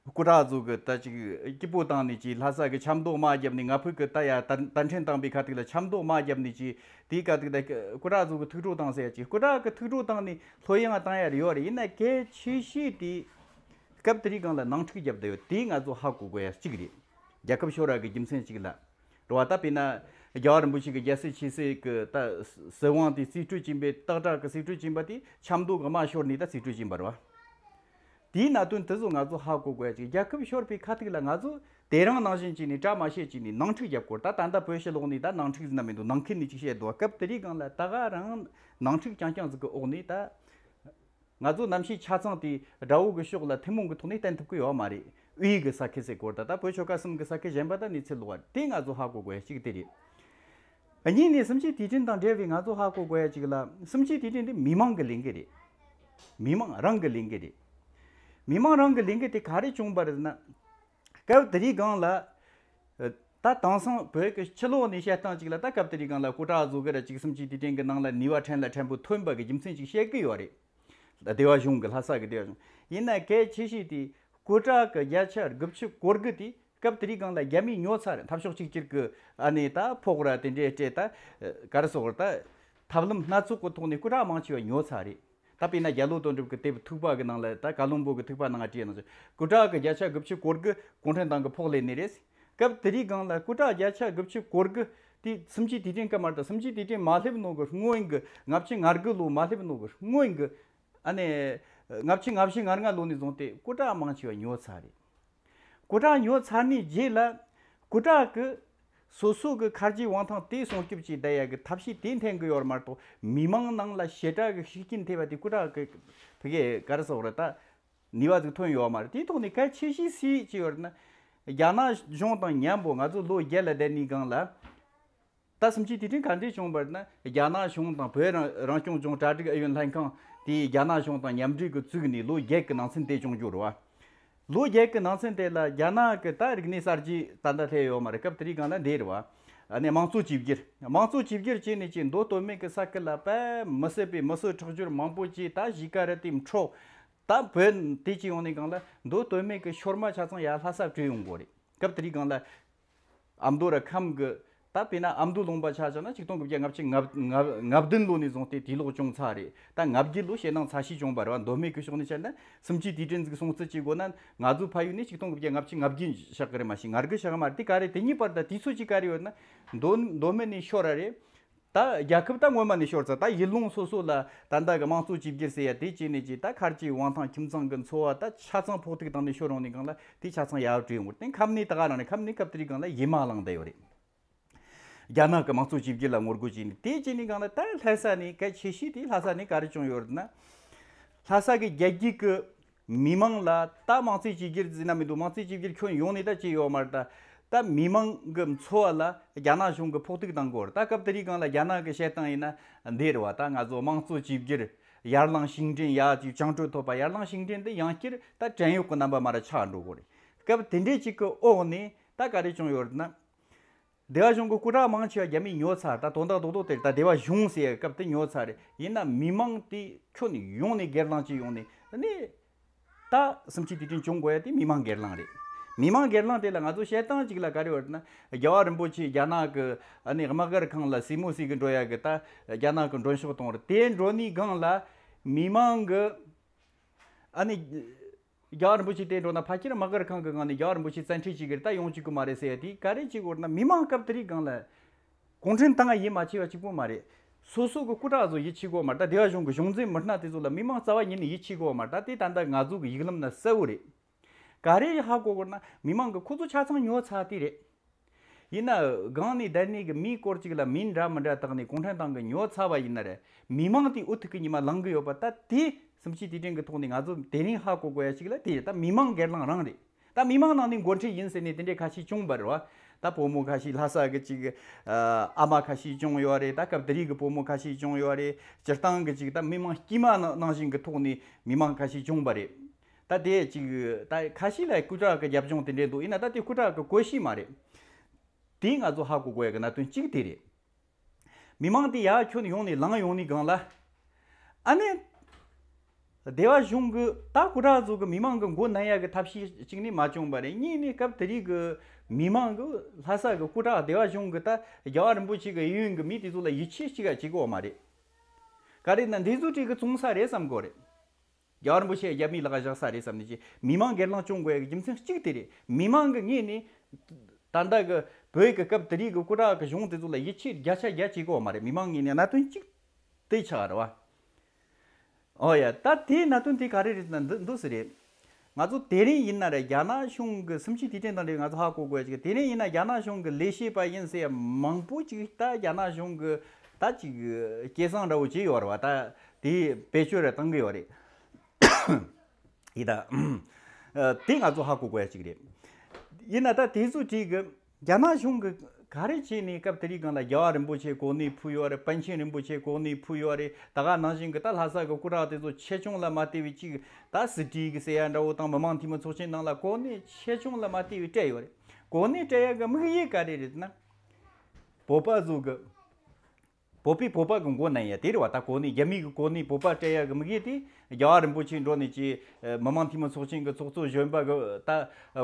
སྐུ་དྲག་ཚོ་གི་ད་ཅིག་སྐྱིད་པོ་བཏང་ནས་ཅིག་ལྷ་ས་གི་ཆབ་མདོ་དམག་བརྒྱབ་ནས། ང་ཕོད་གི་ད་ཡ་དར་དར་འཕྲིན་བཏང་པའི་ཁ་ཐུག་ལ་ཆབ་མདོ་དམག་བརྒྱབ་ནས་ཅིག་དེའི་ཁ་ཐུག་ད་སྐུ་དྲག་ཚོ་གི་ཐུགས་སྤྲོ་བཏང་ཟེར་ཡ་ཅིག་སྐུ་དྲག་གི་ཐུགས་སྤྲོ་བཏང་ནས་ལྷོད་ཡངས་བཏང་ཡ་རེ་ཡོད་རེད། ཡིན་ན་གལ་ཆེ་ཤོས་དེ་སྐབས་དེ་རིང་སྒང་ལ་ནང་འཁྲུག་བརྒྱབ་བསྡད་ཡོད། དེ་ང་ཚོ་ཧ་གོ་དགོས་ཡ་གཅིག་རེད། རྒྱལ་ཁབ་ཤོར་བ་གི་རྒྱུ་མཚན་གཅིག་ལ། རེད་བ། ད་དཔེར་ན་རྒྱལ་བ་རིན་པོ་ཆེ་གི་རྒྱལ་སྲིད་ཆེ་སྲིད་ཀྱི་ད་སྲིད་དབང་དེ་རྩིས་སྤྲོད་བྱིན་པའི། སྟག་བྲག་གི་རྩིས་སྤྲོད་བྱིན་པ་དེ་ཆབ་མདོ་གི་དམག་ཤོར་ནས་ད་རྩིས་སྤྲོད་བྱིན་པ་རེད་བ། དེའི་གནད་དོན་དེ་ཚོ་ང་ཚོ་ཧ་གོ་དགོས་ཡ་ཅིག་རྒྱལ་ཁབ་ཤོར་བའི་ཁ་ཐུག་ལ་ང་ཚོ་དེ་རང་ནང་བཞིན་བྱས་ནས་བཀྲ་མ་ཤིས་བྱས་ནས་ནང་འཁྲུག་རྒྱབ་སྐོར། ད་ད་ལྟ་བོད་ཕྱི་ལོགས་ནས་ད་ནང་འཁྲུག་ཟེར་ན་མི་འདུག་ནང་ཁུལ་ནས་ཅིག་བཤད་འདུག་སྐབས་དེ་རིང་སྒང་ལ་ད་ག་རང་ནང་འཁྲུག་རྐྱང་རྐྱང་ཟིག་གི་འོག་ནས་ད། ང་ཚོ་གནམ་གཤིས་ཆ་ཚང་དེ་དགྲ་བོ་གི་ཕྱོགས་ལ་ཐུན་མོང་གི་ཐོག་ནས་བསྟན་ཐུབ་ཀྱི་ཡོད་མ་རེད། དབུས་གི་ས་ཁུལ་ཟེར་སྐོར། ད་ལྟ་བོད་ཆོལ་ཁ་གསུམ་གི་ས་ཁུལ་གཞན་པ་ད་གནས་ཚུལ་ལོག་པ་དེ་ང་ཚོ་ཧ་གོ་དགོས་ཡ་གཅིག་དེ་རེད། གཉིས་ནས་སུམ་ཅུའི་དུས་དྲན་དང་འབྲེལ་བའི་ང་ཚོ་ཧ་གོ་དགོས་ཡ་གཅིག་ལ། སུམ་ཅུའི་དུས་དྲན་དེ་མི་མང་གི་ལས་འགུལ་རེད། མི་མང་རང་གི་ལས་འགུལ་རེད། མི་མང་རང་གི་ལས་འགུལ་དེ་ག་རེ་བྱུང་བ་རེད་ན། སྐབས་དེ་རིང་སྒང་ལ། ད་དེང་སང་བོད་ཀྱི་ཕྱི་ལོགས་ནས་བཤད་སྟངས་གཅིག་ལ། ད་སྐབས་དེ་རིང་སྒང་ལ་སྐུ་དྲག་བཟོ་གི་ར་ཅིག་སུམ་ཅུ་དུས་དྲན་གྱི་ནང་ལ་ནུས་པ་ཕྲན་ལ་ཕྲན་བུ་ཐོན་པ་གི་རྒྱུ་མཚན་ཅིག་བཤད་གི་ཡོད་རེད། སྡེ་བ་གཞུང་གི། ལྷ་ས་གི་སྡེ་བ་གཞུང་ཡིན་ན། གལ་ཆེ་ཤོས་དེ་སྐུ་དྲག་གི་བརྒྱ་ཆ་དགུ་བཅུ་གོ་དགུ་དེ་སྐབས་དེ་རིང་སྒང་ལ་རྒྱ་མིས་ཉོ་ཚར་རེད། འཐབ་ཕྱོགས་གཅིག་གྱུར་གི་ཨ་ནི་ད་ཕོགས་ར་དེ་འདྲའི་སྤྲད། ད་ག་རེ་ཟེར་དགོས་རེད། ད་ཐབས་ལམ་སྣ་ཚོགས་གི་ཐོག་ནས་སྐུ་དྲག་མང་ཆེ་བ་ཉོ་ཚར་རེད། ད་དཔེར་ན་རྒྱ་ལོ་དོན་གྲུབ་ཀྱི་དེབ་ཐིགས་པ་གི་ནང་ལ། ད་ཀ་ལོན་སྦུག་གི་ཐིགས་པ་ནང་བྲིས་ནང་བཞིན། སྐུ་དྲག་གི་བརྒྱ་ཆ་དགུ་བཅུ་གོ་དགུ་གུང་ཁྲན་ཏང་གི་ཕོགས་ལེན་ནི་རེད། སྐབས་དེ་རིང་སྒང་ལ་སྐུ་དྲག་བརྒྱ་ཆ་དགུ་བཅུ་གོ་དགུ་དེ་སུམ་ཅུའི་དུས་དྲན་སྐབས་མ་རེད། ད་སུམ་ཅུའི་དུས་དྲན་མ་སླེབས་ནོ་གི་སྔོན་གི། ལྔ་བཅུ་ང་དགུ་ལོ་མ་སླེབས་ནོ་གི་སྔོན་གི། ཨ་ནི་ལྔ་བཅུ་ང་བཞི་ང་ལྔ་ལོ་ནས་བཟུང་སྟེ་སྐུ་དྲག་མང་ཆེ་བ་ཉོ་ཚར་རེད། སྐུ་དྲག་ཉོ་ཚར་ནས་རྗེས་ལ་སྐུ་དྲག་གི་སོ་སོ་གི་ཁ་རྗེ་དབང་ཐང་དེ་སྲུང་སྐྱོབ་བྱེད་བསྡད་ཡ་གི་ཐབས་ཤེས་དེ་འཐེན་གི་ཡོད་མ་གཏོགས། མི་མང་ནང་ལ་ཞེ་དྲག་གི་ཤུགས་རྐྱེན་ཐེབས་པ་དེ་སྐུ་དྲག་གི་ཕ་གི་ག་རེ་ཟེར་དགོས་རེད། ད་ནུས་པ་ཟིག་ཐོན་ཡོད་མ་རེད། དེའི་ཐོག་ནས་གལ་ཆེ་ཤོས་སུ་ཅི་ཡོད་རེད་ན། རྒྱ་ནག་གཞུང་དང་མཉམ་པོ་ང་ཚོ་ལོ་བརྒྱད་ལ་བསྡད་ནས་སྒང་ལ། ད་སུམ་ཅུའི་དུས་དྲན་ག་འདྲས་བྱུང་བ་རེད་ན། རྒྱ་ནག་གཞུང་དང་། བོད་རང་རང་སྐྱོང་ལྗོངས་གྲ་སྒྲིག་ཨུ་ཡོན་ལྷན་ཁང་དེས་རྒྱ་ནག་གཞུང་དང་མཉམ་འབྲེལ་གྱི་བཙུགས་ནས་ལོ་བརྒྱད་ཀྱི་ནང་ཚུན་དེ་བྱུང་རྒྱུ་རེད་བ། ལོ་བརྒྱད་ཀྱི་ནང་ཚུན་དེ་ལ་རྒྱ་ནག་གི་ད་རིག་གནས་གསར་བརྗེ་ད་ལྟ་སླེབས་ཡོད་མ་རེད། སྐབས་དེ་རིང་སྒང་ལ་འདི་རེད་བ། ཨ་ནི་དམངས་གཙོ་བཅོས་བསྒྱུར། དམངས་གཙོ་བཅོས་བསྒྱུར་བྱས་ནས་ཀྱི་མདོ་སྟོད་སྨད་ཀྱི་ས་ཁུལ་ལ་དཔེ་མི་སྲིད་པའི་མི་གསོད་ཁྲག་སྦྱོར་མང་པོ་བྱས། ད་གཞིས་ཀ་རུ་དེ་འཕྲོག་ད་བོད་དེ་ཅི་ཡོང་ནས་སྒང་ལ་མདོ་སྟོད་སྨད་ཀྱི་ཤོར་མ་ཆ་ཚང་ཡར་ལྷ་སར་བྲོས་ཡོང་གོ་རེད། སྐབས་དེ་རིང་སྒང་ལ་ཨ་མདོ་ར་ཁམས་ཀྱི། ད་དཔེར་ན་ཨ་མདོ་ལུང་པ་ཆ་བཞག་ན་ཆིག་སྟོང་དགུ་བརྒྱ་ལྔ་བཅུ་ང་ང་ང་བདུན་ལོ་ནས་བཟུང་སྟེ་དུས་ལོག་བྱུང་ཚར་རེད། ད་ང་བརྒྱད་ལོ་ཞེད་སྣང་ཚ་ཤོས་བྱུང་བ་རེད་བ། མདོ་སྨད་ཀྱི་ཕྱོགས་ནས་བཤད་ན་སུམ་ཅུའི་དུས་དྲན་ཟིག་སྲུང་བརྩི་བྱེད་དགོས་ན། ང་ཚོའི་ཕ་ཡུལ་ནས་ཆིག་སྟོང་དགུ་བརྒྱ་ལྔ་བཅུ་ང་བརྒྱད་བཞག་གི་རེད། མ་གཞི་ང་དགུ་བཞག་མ་རེད། དེ་ག་རེད། དེ་གཉིས་བར་ད་དུས་ཚོད་ཅིག་ག་རེ་ཡོད་ན། མདོ་མདོ་སྨད་ནས་ཤོར་ར་རེད། ད་རྒྱལ་ཁབ་ད་སྔོན་མ་ནས་ཤོར་ཚར། ད་ཡུལ་ལུང་སོ་སོ་ལ་ད་ལྟ་གི་དམངས་གཙོ་བཅོས་བསྒྱུར་ཟེར་ཡ་དེ་བྱས་ནས་ཀྱི་ད་ཁ་རྗེ་དབང་ཐང་ཁྱིམ་ཚང་གི་འཚོ་བ་ད་ཆ་ཚང་ཕོག་ཐུག་བཏང་ནས་ཤོར་ཡོང་ནས་སྒང་ལ་དེ་ཆ་ཚང་ཡར་བྲོས་ཡོང་བ་རེད། དེ་ཁམས་ནས་ད་ག་རང་རེད། ཁམས་ནས་སྐབས་དེ་རིང་སྒང་ལ་ཡི་མ་བླངས་བསྡད་ཡོད་རེད། རྒྱ་ནག་གི་དམངས་གཙོ་བཅོས་བསྒྱུར་ལ་ངོ་རྒོལ་བྱས་ནས། དེ་བྱས་ནས་སྒང་ལ་ད་ལྷ་ས་ནས་གལ་ཆེ་ཤོས་དེ་ལྷ་ས་ནས་ག་རེ་བྱུང་ཡོད་རེད་ན། ལྷ་ས་གི་རྒྱ་རྒྱུད་ཀྱི་མི་མང་ལ་ད་དམངས་གཙོའི་བཅོས་བསྒྱུར་ཟེར་ན་མི་འདུག་དམངས་གཙོའི་བཅོས་བསྒྱུར་ཁྱོན་ཡོངས་ནས་ད་བྱས་ཡོད་མ་རེད། ད་ད་མི་མང་གི་འཚོ་བ་ལ་རྒྱ་ནག་གཞུང་གིས་ཕོག་ཐུག་བཏང་གི་ཡོད་རེད། ད་སྐབས་དེ་རིང་སྒང་ལ་རྒྱ་ནག་གི་བཤད་སྟངས་ཡིན་ན་འདི་རེད་བ། ད་ང་ཚོ་དམངས་གཙོ་བཅོས་བསྒྱུར་ཡར་ལངས་ཤིང་བྲན་ཡ་ཅིག་བཅིངས་འགྲོལ་ཐོབ་པ། ཡར་ལངས་ཤིང་བྲན་འདི་ཡང་བསྐྱར་ད་བྲན་གཡོག་གི་རྣམ་པ་མར་ཆགས་འགྲོ་གི་རེད། སྐབས་དེ་འདྲའི་ཅིག་གི་འོག་ནས་ད་ག་རེ་བྱུང་ཡོད་རེད་ན། སྡེ་བ་གཞུང་གི་སྐུ་དྲག་མང་ཆེ་བ་རྒྱ་མིས་ཉོ་ཚར། ད་དོན་དག་རྡོག་རྡོག་དེ་རེད། ད་སྡེ་བ་གཞུང་ཟེར་ཡ་སྐབས་དེ་ཉོ་ཚར་རེད། ཡིན་ན་མི་མང་དེ་ཁྱོན་ཡོངས་ནས་སྒེར་ལངས་བྱས་ཡོང་ནས་ནི། ད་སུམ་ཅུའི་དུས་དྲན་བྱུང་དགོས་ཡ་དེ་མི་མང་སྒེར་ལངས་རེད། མི་མང་སྒེར་ལངས་དེ་ལ་ང་ཚོ་བཤད་སྟངས་གཅིག་ལ་ག་རེ་ཡོད་ན། རྒྱལ་བ་རིན་པོ་ཆེ་རྒྱ་ནག་གི་ཨ་ནི་དམག་སྒར་ཁང་ལ་སྲས་མོ་བསུ་གི་འགྲོ་ཡ་གི་ད་རྒྱ་ནག་གི་མགྲོན་ཤོག་གཏོང་རེད། དེ་འགྲོ་ནས་སྒང་ལ་མི་མང་གི་ཨ་ནི། རྒྱལ་བ་རིན་པོ་ཆེ་དེ་འགྲོ་ན་ཕལ་ཆེར་དམག་སྒར་ཁང་གི་ངང་ནས་རྒྱལ་བ་རིན་པོ་ཆེ་བཙན་ཁྲིད་བྱེད་ཀྱི་རེད། ད་ཡོང་བཅུག་གི་མ་རེད་ཟེར་ཡ་དེ་ག་རེ་བྱེད་དགོས་ན། མི་མང་སྐབས་དེ་རིང་སྒང་ལ་གུང་ཁྲན་ཏང་ཡིད་མ་ཆེས་པ་གཅིག་པོ་མ་རེད། སོ་སོ་གི་སྐུ་དྲག་ཚོ་ཡིད་ཆེས་དགོས་མ་རེད། ད་སྡེ་བ་གཞུང་གི་གཞུང་འཛིན་མི་སྣ་དེ་ཚོ་ལ་མི་མང་རྩ་བ་ཉིད་ནས་ཡིད་ཆེས་དགོས་མ་རེད། ད་དེ་ད་ལྟ་ང་ཚོ་གི་ཡིག་ལམ་ན་གསལ་བོ་རེད། ག་རེ་ཧ་གོ་དགོས་ན་མི་མང་གི་ཁོ་ཚོ་ཆ་ཚང་ཉོ་ཚར་དེ་རེད། ཡིན་ན་སྒང་ནས་བསྡད་ནས་གི་མིའི་སྐོར་ཅིག་ལ་མིང་འདྲ་མི་འདྲ་བཏགས་ནས་གུང་ཁྲན་ཏང་གི་ཉོ་ཚར་བ་ཡིན་ན་རེད། མི་མང་དེ་འུ་ཐུག་གི་ཉི་མ་ལངས་གི་ཡོད་པ། ད་དེ་སུམ་ཅུ་དུས་དྲན་གི་ཐོག་ནས་ང་ཚོ་དེ་རིང་ཧ་གོ་དགོས་ཡ་ཅིག་ལ་དེ་རེད། ད་མི་མང་སྒེར་ལངས་རང་རེད། ད་མི་མང་ནང་ནས་འགོ་ཁྲིད་ཡིན་ཟེར་ནས་དེ་འདྲའི་ཁ་ཤས་བྱུང་བ་རེད་བ། ད་བུ་མོ་ཁ་ཤས་ལྷ་ས་གི་ཅིག་ཨ་མ་ཁ་ཤས་བྱུང་ཡོད་རེད། ད་སྐབས་དེ་རིང་གི་བུ་མོ་ཁ་ཤས་བྱུང་ཡོད་རེད། སྤྱིར་བཏང་གི་ཅིག་ད་མི་མང་དཀྱུས་མ་ནང་ནང་བཞིན་གི་ཐོག་ནས་མི་མང་ཁ་ཤས་བྱུང་བ་རེད། ད་དེ་ཅིག་ད་ཁ་ཤས་ལ་སྐུ་དྲག་གི་རྒྱབ་ལྗོངས་དེ་འདྲས་འདུག་ཡིན་ན་ད་དེ་སྐུ་དྲག་གི་བཀོད་ཤིག་མ་རེད། དེ་ང་ཚོ་ཧ་གོ་དགོས་ཡ་གི་གནད་དོན་གཅིག་དེ་རེད། མི་མང་དེ་ཡར་ཁྱོན་ཡོང་ནས་ལངས་ཡོང་ནས་སྒང་ལ། ཨ་ནི། སྡེ་བ་གཞུང་གི་ད་སྐུ་དྲག་ཚོ་གི་མི་མང་གི་མགོ་མནན་ཡ་གི་ཐབས་ཤེས་གཅིག་ནི་མ་བྱུང་བ་རེད། གཉིས་ནི་སྐབས་དེ་རིང་གི་མི་མང་གི་ལྷ་ས་གི་སྐུ་དྲག་སྡེ་བ་གཞུང་གི་ད་རྒྱལ་བ་རིན་པོ་ཆེ་གི་གཡས་གཡོན་གི་མི་དེ་ཚོ་ལ་ཡིད་ཆེས་གཅིག་ག་བྱེད་གི་ཡོད་མ་རེད། ག་རེ་ན་འདི་ཚོ་གཅིག་གི་བཙོང་ས་རེད་བསམ་གི་ཡོད་རེད། རྒྱལ་བ་རིན་པོ་ཆེ་རྒྱ་མིའི་ལག་བཞག་ས་རེད་བསམ་ནས་ཀྱི་མི་མང་སྒེར་ལངས་བྱུང་དགོས་ཡ་གི་རྒྱུ་མཚན་གཅིག་དེ་རེད། མི་མང་གི་ངོས་ནས་ད་ལྟ་གི་བོད་ཀྱི་སྐབས་དེ་རིང་གི་སྐུ་དྲག་གི་གཞུང་དེ་ཚོ་ལ་ཡིད་ཆེས་བརྒྱ་ཆ་བརྒྱ་བྱེད་དགོས་མ་རེད། མི་མང་ངོས་ནས་གནད་དོན་གཅིག་དེ་ཆགས་རེད་བ། ཨོ་ཡ། ད་དེའི་གནད་དོན་དེ་ག་རེ་རེད་ན་འདི་འདི་སི་རེད། ང་ཚོ་དེ་རིང་ཡིན་ན་རེད། རྒྱ་ནག་གཞུང་གི་སུམ་ཅུ་དུས་དྲན་དང་འབྲེལ་ང་ཚོ་ཧ་གོ་དགོས་ཅིག་དེ་རིང་ཡིན་ན་རྒྱ་ནག་གཞུང་གི་ལས་བྱེད་པ་ཡིན་ཟེར་ཡ་མང་པོ་ཅིག་ད་རྒྱ་ནག་གཞུང་གི་ད་ཅིག་སྐད་གསང་འདྲ་བོ་བྱས་ཡོད་རེད་བ། ད་དེ་བེད་སྤྱོད་རེ་བཏང་གི་ཡོད་རེད། ཡིན་ད། ཨ། དེ་ང་ཚོ་ཧ་གོ་དགོས་ཡ་ཅིག་རེད། ཡིན་ན་ད་དེ་ཚོ་གཅིག་གི་རྒྱ་ནག་གཞུང་གི་ག་རེ་བྱས་ནས་སྐབས་དེ་རིང་སྒང་ལ་རྒྱལ་བ་རིན་པོ་ཆེ་གོ་གནས་ཕུལ་ཡོད་རེད། པཎ་ཆེན་རིན་པོ་ཆེ་གོ་གནས་ཕུལ་ཡོད་རེད། ད་ག་ནང་བཞིན་གི་ད་ལྷ་ས་གི་སྐུ་དྲག་དེ་ཚོ་ཆེ་ཆུང་ལ་མ་ལྟོས་པའི་ཅིག་ད་སྲིད་ཁྲི་གི་ཟེར་ཡ་འདྲ་བོ་དང་མི་མང་འཐུས་མི་ཚོགས་ཆེན་ནང་ལ་གོ་གནས་ཆེ་ཆུང་ལ་མ་ལྟོས་པའི་སྤྲད་ཡོད་རེད། གོ་གནས་སྤྲད་ཡ་གི་དམིགས་ཡུལ་ག་རེ་རེད་ན། བོད་པ་ཚོ་གི་བོད་པས་བོད་པ་གི་མགོ་མནན་ཡ་དེ་རེད་བ། ད་གོ་གནས་རྒྱ་མི་གི་གོ་གནས་བོད་པ་སྤྲད་ཡ་གི་དམིགས་ཡུལ་དེ་རྒྱལ་བ་རིན་པོ་ཆེ་འགྲོ་ནས་ཀྱི་མི་མང་འཐུས་མི་ཚོགས་ཆེན་གི་ཚོགས་གཙོ་གཞོན་པ་གི་ད་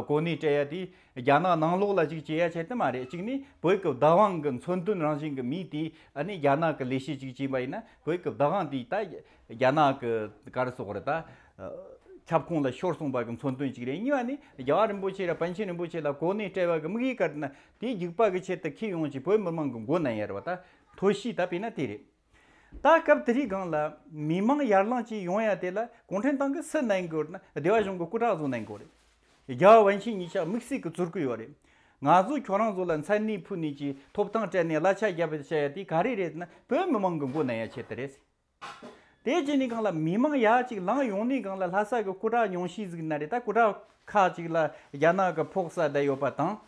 གོ་གནས་སྤྲད་ཡ་དེ་རྒྱ་ནག་ནང་ལོགས་ལ་ཅིག་བྱེད་ཡ་ཆེད་དུ་མ་རེད། གཅིག་ནི་བོད་ཀྱི་བདག་དབང་གི་མཚོན་དོན་རང་བཞིན་གི་མི་དེ་ཨ་ནི་རྒྱ་ནག་གི་ལས་བྱེད་ཅིག་བྱས་པ་ཡིན་ན་བོད་ཀྱི་བདག་དབང་དེ་ད་རྒྱ་ནག་གི་ག་རེ་ཟེར་དགོས་རེད། ད་ཁྱབ་ཁོངས་ལ་ཤོར་སོང་བ་གི་མཚོན་དོན་ཅིག་རེད། གཉིས་པ་ནི་རྒྱལ་བ་རིན་པོ་ཆེ་ར་པཎ་ཆེན་རིན་པོ་ཆེ་ལ་གོ་གནས་སྤྲད་པ་གི་དམིགས་ཡུལ་ག་རེ་ན་དེ་རྒྱུག་པ་གི་ཆེད་དུ་ཁྱེར་ཡོང་ཅིག་བོད་མི་མང་གི་མགོ་མནན་ཡ་རེད་བ། ད་མཐོ་ཤོས་ད་དཔེར་ན་དེ་རེད། ད་སྐབས་དེ་རིང་སྒང་ལ་མི་མང་ཡར་ལངས་ཅིག་ཡོང་ཡ་དེ་ལ་གུང་ཁྲན་ཏང་གི་སུ་གནང་དགོས་ན་སྡེ་བ་གཞུང་གི་སྐུ་དྲག་ཚོ་གནང་དགོས་རེད། རྒྱལ་བ་པཎ་ཆེན་གཉིས་ཆ་དམིགས་བསལ་གི་བཙུར་གི་ཡོད་རེད། ང་ཚོ་ཁྱོད་རང་ཚོ་ལ་མཚན་གནས་ཕུལ་ནས་ཀྱི་ཐོབ་ཐང་སྤྲད་ནས་གླ་ཆ་བརྒྱབ་པ་བྱ་ཡ་དེ་ག་རེ་རེད་ན་བོད་མི་མང་གི་མགོ་ན་ཡ་ཆེད་དུ་རེད། དེ་བྱས་ནས་སྒང་ལ་མི་མང་ཡ་གཅིག་ལངས་ཡོང་ནས་སྒང་ལ་ལྷ་ས་གི་སྐུ་དྲག་ཉུང་ཤས་ཟིག་ན་རེད། ད་སྐུ་དྲག་ཁག་ཅིག་ལ་རྒྱ་ནག་གི་ཕོགས་ས་བསྡད་ཡོད་པ་དང་།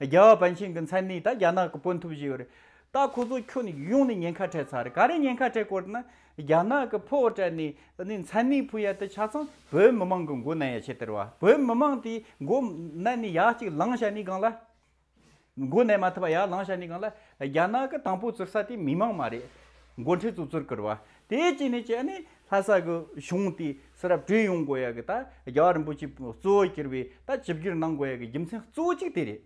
རྒྱལ་བ་པཎ་ཆེན་གྱི་མཚན་གནས་ད་རྒྱ་ནག་གི་དཔོན་ཐུབ་བཞིན་ཡོད་རེད། ད་ཁོ་ཚོ་ཁྱོན་ནས་ཡོང་ནས་ཉེན་ཁ་འཕྲད་ཚར་རེད། ག་རེ་ཉེན་ཁ་འཕྲད་དགོས་ན་རྒྱ་ནག་གི་ཕོགས་སྤྲད་ནས་ནི་མཚན་གནས་ཕུལ་ཡ་དེ་ཆ་ཚང་བོད་མི་མང་གི་མགོ་ན་ཡ་ཆེད་དུ་རེད་བ། བོད་མི་མང་དེ་མགོ་ན་ནས་ཡ་གཅིག་ལངས་བྱས་ནས་སྒང་ལ། མགོ་ནས་མ་ཐུབ་པ་ཡར་ལངས་བྱས་ནས་སྒང་ལ་རྒྱ་ནག་གི་དང་པོ་བཙུར་ས་དེ་མི་མང་མ་རེད། འགོ་ཁྲིད་ཚོ་བཙུར་གི་རེད་བ། དེ་བྱས་ནས་ཀྱི་ཨ་ནི་ལྷ་ས་གི་གཞུང་དེ་ས་རབ་བྲོས་ཡོང་དགོས་ཡ་གི་ད་རྒྱལ་བ་རིན་པོ་ཆེ་གཙོ་བོ་གྱུར་བའི་ད་ཆིབས་བསྒྱུར་གནང་དགོས་ཡ་གི་རྒྱུ་མཚན་གཙོ་བོ་གཅིག་དེ་རེད།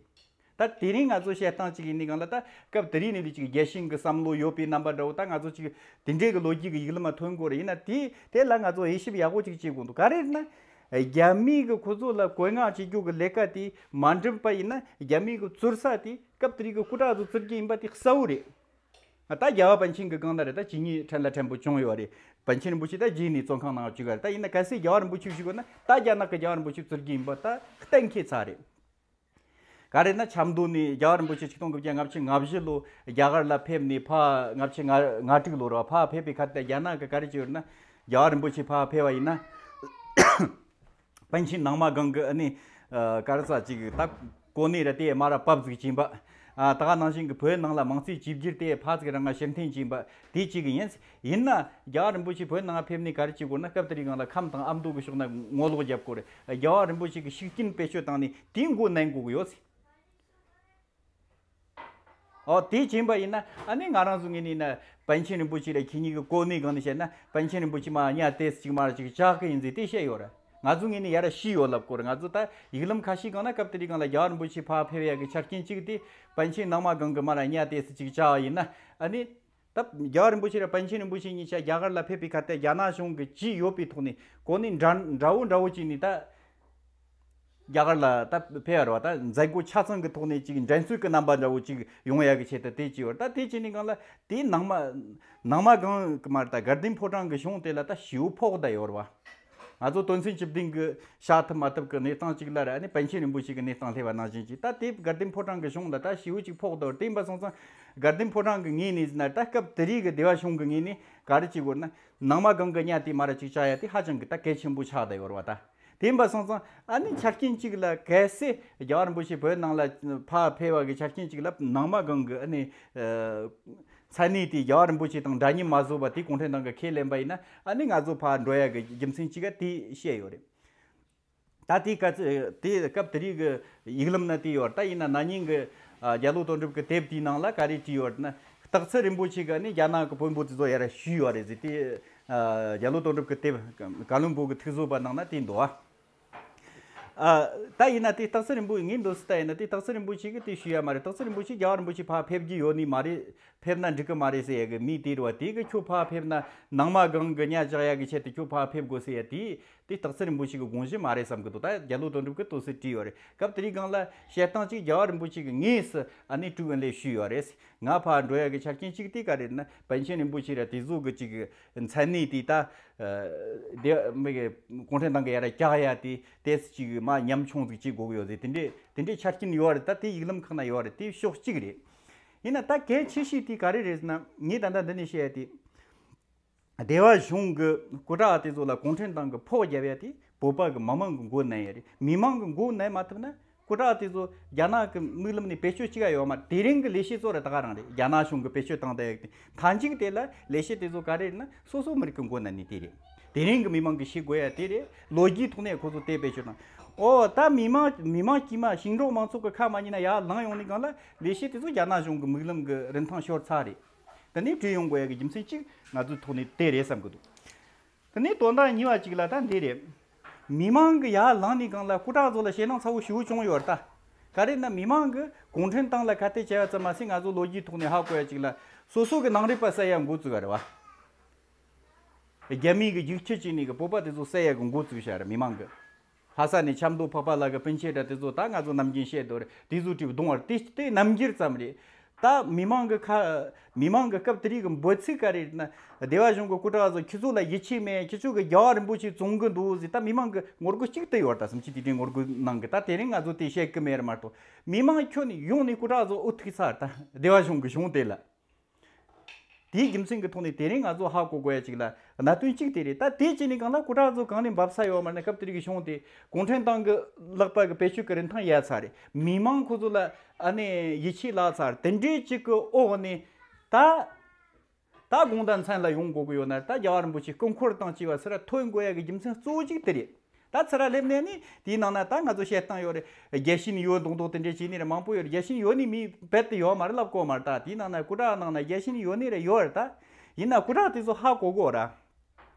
ད་དེ་རིང་ང་ཚོ་བཤད་སྟངས་གཅིག་ཡིན་ནི་སྒང་ལ་ད་སྐབས་དེ་རིང་ནས་ལས་ཀྱི་རྒྱལ་ཞེན་གི་བསམ་བློ་ཡོད་པའི་རྣམ་པ་འདྲ་བོ་ད་ང་ཚོ་གཅིག་དེ་འདྲའི་གི་ལོ་རྒྱུས་གི་ཡིག་ལམ་མ་ཐོན་དགོས་རེད། ཡིན་ན་དེ་དེ་ལ་ང་ཚོ་དབྱེ་ཞིབ་ཡག་པོ་གཅིག་བྱེད་དགོས་འདུག་ག་རེ་རེད་ན། རྒྱ་མིའི་གི་ཁོ་ཚོ་ལ་བཀོད་མངགས་བྱེད་རྒྱུ་གི་ལས་ཀ་དེ་མ་འགྲུབ་པ་ཡིན་ན་རྒྱ་མིའི་གི་བཙུར་ས་དེ་སྐབས་དེ་རིང་གི་སྐུ་དྲག་ཚོ་བཙུར་རྒྱུ་ཡིན་པ་དེ་གསལ་བོ་རེད། ད་རྒྱལ་བ་པཎ་ཆེན་གི་སྒང་ན་རེད། ད་ཇི་སྙེད་ཕྲན་ལ་ཕྲན་བུ་བྱུང་ཡོད་རེད། པཎ་ཆེན་རིན་པོ་ཆེ་ད་རྗེས་ནས་བཙོན་ཁང་ནང་བཅུག་ག་རེད། ད་ཡིན་ན་གལ་སྲིད་རྒྱལ་བ་རིན་པོ་ཆེ་བཞུགས་ཡོད་ན་ད་རྒྱ་ནག་གི་རྒྱལ་བ་རིན་པོ་ཆེ་བཙུར་རྒྱུ་ཡིན་པ་ད་གཏན་འཁེལ་ཚར་རེད། ག་རེ་ན་ཆབ་མདོ་ནས་རྒྱལ་བ་རིན་པོ་ཆེ་ཆིག་སྟོང་དགུ་བརྒྱ་ལྔ་བཅུ་ང་བཞི་ལོ་རྒྱ་གར་ལ་ཕེབས་ནས་ཕ་ལྔ་བཅུ་ང་དྲུག་ལོ་ར་ཕ་ཕེབས་པའི་ཁ་ཐད་རྒྱ་ནག་གི་ག་རེ་བྱས་ཡོད་ན་རྒྱལ་བ་རིན་པོ་ཆེ་ཕ་ཕེབས་པ་ཡིན་ན་པཎ་ཆེན་ནང་མ་སྒང་གི་ཨ་ནི་ག་རེ་ས་ཅིག་ད་གོ་གནས་ར་དེ་མ་ར་བབས་ཟིག་བྱིན་པ། ད་ག་ནང་བཞིན་གི་བོད་ནང་ལ་མང་གཙོའི་བཅོས་བསྒྱུར་དེ་ཕ་ཟིག་རང་ང་ཕྱིར་འཐེན་བྱིན་པ་དེ་གཅིག་ཡིན། ཡིན་ན་རྒྱལ་བ་རིན་པོ་ཆེ་བོད་ནང་ཕེབས་ནས་ག་རེ་བྱེད་དགོས་ན་སྐབས་དེ་རིང་སྒང་ལ་ཁམས་དང་ཨ་མདོ་གི་ཕྱོགས་ན་ངོ་ལོག་རྒྱབ་དགོས་རེད། རྒྱལ་བ་རིན་པོ་ཆེ་གི་ཤུགས་རྐྱེན་བེད་སྤྱོད་བཏང་ནས་དེའི་མགོ་ནན་དགོས་གི་ཡོད་ཟེར། ཨོ་དེ་བྱིན་པ་ཡིན་ན་ཨ་ནི་ང་རང་ཚོ་ངོས་ནས་ན་པཎ་ཆེན་རིན་པོ་ཆེ་ལ་ཁྱེད་གཉིས་ཀྱི་གོ་གནས་སྒང་ནས་བཤད་ན་པཎ་ཆེན་རིན་པོ་ཆེ་མ་གཉའ་ཏེ་ཅིག་མ་ཅིག་བཅག་གི་ཡིན་ཟེར་དེ་བཤད་ཡོད་རེད། ང་ཚོ་ངོས་ནས་ཡར་ཤི་ཡོད་ལབ་དགོས་རེད། ང་ཚོ་ད་ཡིག་ལམ་ཁ་ཤས་སྒང་ན་སྐབས་དེ་རིང་སྒང་ལ་རྒྱལ་བ་རིན་པོ་ཆེ་ཕར་ཕེབས་ཡ་གི་ཆ་རྐྱེན་གཅིག་དེ་པཎ་ཆེན་ནང་མ་སྒང་གི་མ་ར་གཉའ་ཏེ་ཅིག་བཅག་ཡིན་ན་ཨ་ནི། ད་རྒྱལ་བ་རིན་པོ་ཆེ་ར་པཎ་ཆེན་རིན་པོ་ཆེ་གཉིས་ཆ་རྒྱ་གར་ལ་ཕེབས་པའི་ཁ་ཐད་རྒྱ་ནག་གཞུང་གི་ཇུས་ཡོད་པའི་ཐོག་ནས་གོ་གནས་འདྲ་འདྲ་བོ་འདྲ་བོ་བྱས་ནས་ད་ རྒྱ་གར་ལ་ད་ཕེབས་ཡོད་རེད་བ། ད་མཛད་སྒོ་ཆ་ཚང་གི་ཐོག་ནས་ཅིག་འགྲན་རྩོད་ཀྱི་རྣམ་པ་འདྲ་བོ་ཅིག་ཡོང་ཡ་གི་ཆེད་དུ་དེ་བྱས་ཡོད་རེད། ད་དེ་བྱས་ནས་གང་ལ་དེའི་ནང་མ་ནང་མ་གང་གི་མ་རེད། ད་དགའ་ལྡན་ཕོ་བྲང་གི་གཞུང་དེ་ལ་ད་ཞེ་པོ་ཕོག་བསྡད་ཡོད་རེད་བ། ང་ཚོ་དོན་ཚན་བཅུ་བདུན་གི་བཞག་ཐུབ་མ་ཐུབ་ཀྱི་གནས་སྟངས་ཅིག་ལ་ར། ཨ་ནི་པཎ་ཆེན་རིན་པོ་ཆེ་གི་གནས་སྟངས་སླེབས་པ་ནང་བཞིན་ཅིག་ད་དེ་དགའ་ལྡན་ཕོ་བྲང་གི་གཞུང་ལ་ད་ཞེ་པོ་ཅིག་ཕོག་བསྡད་ཡོད་རེད། དེ་ཡིན་པ་སོང་ཙང་དགའ་ལྡན་ཕོ་བྲང་གི་ངོས་ནས་ཟེར་ན། ད་སྐབས་དེ་རིང་གི་སྡེ་བ་གཞུང་གི་ངོས་ནས་ག་རེ་བྱེད་དགོས་ན། ནང་མ་གང་གི་གཉའ་དེ་མ་ར་ཅིག་བཅག་ཡ་དེ་ཧ་ཅང་གི་ད་གལ་ཆེན་པོ་ཆགས་བསྡད་ཡོད་རེད་བ། ད་དེ་ཡིན་པ་སོང་ཙང་ཨ་ནི་ཆ་རྐྱེན་གཅིག་ལ་གལ་སྲིད་རྒྱལ་བ་རིན་པོ་ཆེ་བོད་ནང་ལ་ཕར་ཕེབས་པ་གི་ཆ་རྐྱེན་གཅིག་ལ་ནང་མ་གང་གི་ཨ་ནི་ཨ་མཚན་གནས་དེ་རྒྱལ་བ་རིན་པོ་ཆེ་དང་འདྲ་མཉམ་མ་བཟོ་བ་དེ་གུང་ཁྲན་ཏང་གི་ཁས་ལེན་པ་ཡིན་ན། ཨ་ནི་ང་ཚོ་ཕར་འགྲོ་ཡ་གི་རྒྱུ་མཚན་གཅིག་ག་དེ་བཤད་ཡོད་རེད། ད་དེ་སྐབས་དེ་སྐབས་དེ་རིང་གི་ཡིག་ལམ་ན་དེ་ཡོད་རེད། ད་ཡིན་ན་ན་ནིང་གི་ཨ་རྒྱ་ལོ་དོན་གྲུབ་ཀྱི་དེབ་དེའི་ནང་ལ་ག་རེ་བྲིས་ཡོད་རེད་ན། སྟག་འཚེར་རིན་པོ་ཆེ་གིས་ནི་རྒྱ་ནག་གི་བོན་པོ་དེ་ཚོ་ཡར་བཞུས་ཡོད་རེད་ཟེར། དེ་ཨ་རྒྱ་ལོ་དོན་གྲུབ་ཀྱི་དེབ་བཀའ་བློན་པོ་གི་ཐུགས་བཟོད་པ་ནང་ན་དེ་འདུག་ཨ། ཨ། ད་ཡིན་ན་དེ་སྟག་འཚེར་རིན་པོ་ངས་འདོད་སྲིད་ད་ཡིན་ན་དེ་སྟག་འཚེར་རིན་པོ་ཆེ་གིས་དེ་ཞུས་ཡ་མ་རེད། སྟག་འཚེར་རིན་པོ་ཆེ་རྒྱལ་བ་རིན་པོ་ཆེ་ཕར་ཕེབས་རྒྱུ་ཡོད་ནི་མ་རེད། ཕེབས་ན་འགྲིག་གི་མ་རེད་ཟེར་ཡ་གི་མི་དེ་རེད་བ། དེ་གིས་ཁྱོད་ཕར་ཕེབས་ན་ནང་མ་གང་གི་གཉའ་བཅག་ཡ་གི་ཆེད་དུ་ཁྱོད་ཕར་ཕེབས་དགོས་ཟེར་ཡ་དེ། དེ་སྟག་འཚེར་རིན་པོ་ཆེ་གི་དགོངས་གཞི་མ་རེད་བསམ་གི་འདུག་ད་རྒྱ་ལོ་དོན་གྲུབ་ཀྱིས་དེ་ཚོ་བྲིས་ཡོད་རེད། སྐབས་དེ་རིང་སྒང་ལ་བཤད་སྟངས་གཅིག་རྒྱལ་བ་རིན་པོ་ཆེ་གི་ངོས་སུ་ཨ་ནི་དྲི་བ་འདི་ཞུས་ཡོད་རེད། ང་ཕར་འགྲོ་ཡ་གི་ཆ་རྐྱེན་གཅིག་དེ་ག་རེ་རེད་ན། པཎ་ཆེན་རིན་པོ་ཆེ་ར་དེ་ཚོ་གི་ཅིག་མཚན་གནས་དེ་ད་ཨ་དེ་མི་གི་གུང་ཁྲན་ཏང་གི་ཡར་བཀྱག་ཡ་དེ་ཏོག་ཙམ་ཅིག་མར་ཉམ་ཆུང་ཟིག་བྱེད་དགོས་གི་ཡོད་ཟེར། དེ་འདྲའི་དེ་འདྲའི་ཆ་རྐྱེན་ཡོད་རེད། ད་དེ་ཡིག་ལམ་ཁག་ན་ཡོད་རེད། དེ་ཕྱོགས་གཅིག་རེད། ཡིན་ན་ད་གལ་ཆེ་ཤོས་དེ་ག་རེ་རེད་ཟེར་ན། ངས་ད་ལྟ་འདི་ནས་བཤད་ཡ་དེ། སྡེ་བ་གཞུང་གི་སྐུ་དྲག་དེ་ཚོ་ལ་གུང་ཁྲན་ཏང་གི་ཕོགས་རྒྱབ་ཡ་དེ་བོད་པ་གི་མི་མང་གི་མགོ་མནན་ཡ་རེད། མི་མང་གི་མགོ་མནན་མ་ཐུབ་ན་སྐུ་དྲག་དེ་ཚོ་རྒྱ་ནག་གི་མིག་ལམ་ནས་བེད་སྤྱོད་བྱེད་ཡ་ཡོད་མ་རེད། དེ་རིང་གི་ལས་བྱེད་ཚོ་ར་ད་ག་རང་རེད། རྒྱ་ནག་གཞུང་གི་བེད་སྤྱོད་བཏང་བསྡད་ཡ་དེ། མཐའ་མཇུག་དེ་ལ་ལས་བྱེད་དེ་ཚོ་ག་རེ་རེད་ན། སོ་སོ་མི་རིགས་གི་མགོ་མནན་ནི་དེ་རེད། དེ་རིང་གི་མི་མང་གི་ཤེས་དགོས་ཡ་དེ་རེད། ལོ་རྒྱུས་ཐོག་ནས་ཁོ་ཚོ་དེ་བེད་སྤྱོད་བཏང་། ཨོ་ད་མི་མང་མི་མང་དཀྱུས་མ་ཞིང་འབྲོག་མང་ཚོགས་གི་ཁ་མ་ཉན་ན་ཡར་ལངས་ཡོང་ནི་སྒང་ལ་ལས་བྱེད་དེ་ཚོ་རྒྱ་ནག་གཞུང་གི་མིག་ལམ་གི་རིན་ཐང་ཤོར་ཚར་རེད། དེ་ནས་བྲོས་ཡོང་དགོས་ཡ་གི་རྒྱུ་མཚན་གཅིག་ང་ཚོའི་ཐོག་ནས་དེ་རེད་བསམ་གི་འདུག་དེ་ནས་དོན་དག་གཉིས་པ་གཅིག་ལ་ད་འདི་རེད། མི་མང་གི་ཡར་ལངས་ནས་སྒང་ལ་སྐུ་དྲག་ཚོ་ལ་ཞེད་སྣང་ཚ་བོ་ཞེ་པོ་བྱུང་ཡོད་རེད་ད། ག་རེ་ན་མི་མང་གི་གུང་ཁྲན་ཏང་ལ་ཁ་གཏད་བྱས་པ་ཙམ་མ་ཟད་ང་ཚོ་ལོ་རྒྱུས་ཐོག་ནས་ཧ་གོ་ཡ་གཅིག་ལ། སོ་སོ་གི་ནང་རིག་པ་གསལ་ཡ་འགོ་བཙུགས་པ་རེད་བ། རྒྱ་མི་གི་རྒྱུག་ཁྱི་བྱས་ནས་གི་བོད་པ་དེ་ཚོ་གསོད་ཡ་གི་འགོ་བཙུགས་བཞག་རེད་མི་མང་གི། ལྷ་ས་ནས་ཆབ་མདོ་འཕགས་པ་ལ་གི་སྤུན་མཆེད་འདྲ་དེ་ཚོ་ད་ང་ཚོ་ནམ་རྒྱུན་བཤད་དོ་རེད། དེ་ཚོ་གྲིབ་གདོང་བར་དེ་དེ་རྣམ་འགྱུར་ཙམ་རེད། ད་མི་མང་གི་ཁ་མི་མང་གི་སྐབས་དེ་རིང་གི་འབོད་ཚིག་ག་རེ་རེད་ན། སྡེ་བ་གཞུང་གི་སྐུ་དྲག་ཚོ་ཁྱི་ཚོ་ལ་ཡིད་ཆེས་མེད། ཁྱི་ཚོ་གི་རྒྱལ་བ་རིན་པོ་ཆེ་བཙོང་གི་འདུག་ཟེར། ད་མི་མང་གི་ངོ་རྒོལ་གཅིག་དེ་ཡོད་རེད། ད་སུམ་ཅུ་དུས་དྲན་ངོ་རྒོལ་ནང་གི་ད་དེ་རིང་ང་ཚོ་དེ་བཤད་གི་མེད་རེད་མ་གཏོགས། མི་མང་ཁྱོན་ནས་ཡོང་ནས་སྐུ་དྲག་ཚོ་འུ་ཐུག་ཚར། ད་སྡེ་བ་གཞུང་གི་གཞུང་དེ་ལ། དེའི་རྒྱུ་མཚན་གྱི་ཐོག་ནས་དེ་རིང་ང་ཚོ་ཧ་གོ་དགོས་ཡ་གཅིག་ལ་གནད་དོན་གཅིག་དེ་རེད། ད་དེ་བྱས་ནས་གང་ལ་སྐུ་དྲག་ཚོ་གང་ནས་འབབ་ས་ཡོད་མ་རེད་ན། སྐབས་དེ་རིང་གི་གཞུང་དེ་གུང་ཁྲན་ཏང་གི་ལག་པ་གི་བེད་སྤྱོད་ཀྱི་རིན་ཐང་ཡལ་ཚར་རེད། མི་མང་ཁོ་ཚོ་ལ་ཨ་ནི་ཡིད་ཆེས་བརླག་ཚར། དེ་འདྲའི་གཅིག་གི་འོག་ནས་ད་ད་དགོང་དག་མཚན་ལ་ཡོང་དགོས་ཀྱི་ཡོད་ན། ད་རྒྱལ་བ་རིན་པོ་ཆེ་སྐུ་འཁོར་དང་བཅས་པ་ཚུར་ཐོན་དགོས་ཡ་གི་རྒྱུ་མཚན་གཙོ་བོ་གཅིག་དེ་རེད། ད་ཚུར་སླེབས་ནས་ནི་དེའི་ནང་ན་ད་ང་ཚོ་བཤད་སྟངས་ཡོད་རེད། རྒྱལ་ཞེན་ཡོད་མདོག་མདོག་དེ་འདྲས་བྱས་ནི་རེད། མང་པོ་ཡོད་རེད། རྒྱལ་ཞེན་ཡོད་ནི་མི་རྦད་དེ་ཡོད་མ་རེད་ལབ་གོ་མ་རེད། ད་དེའི་ནང་ན་སྐུ་དྲག་ནང་ན་རྒྱལ་ཞེན་ཡོད་ནི་རེད། ཡོད་རེད། ད་ཡིན་ན་སྐུ་དྲག་དེ་ཚོ་ཧ་གོ་དགོས་ར།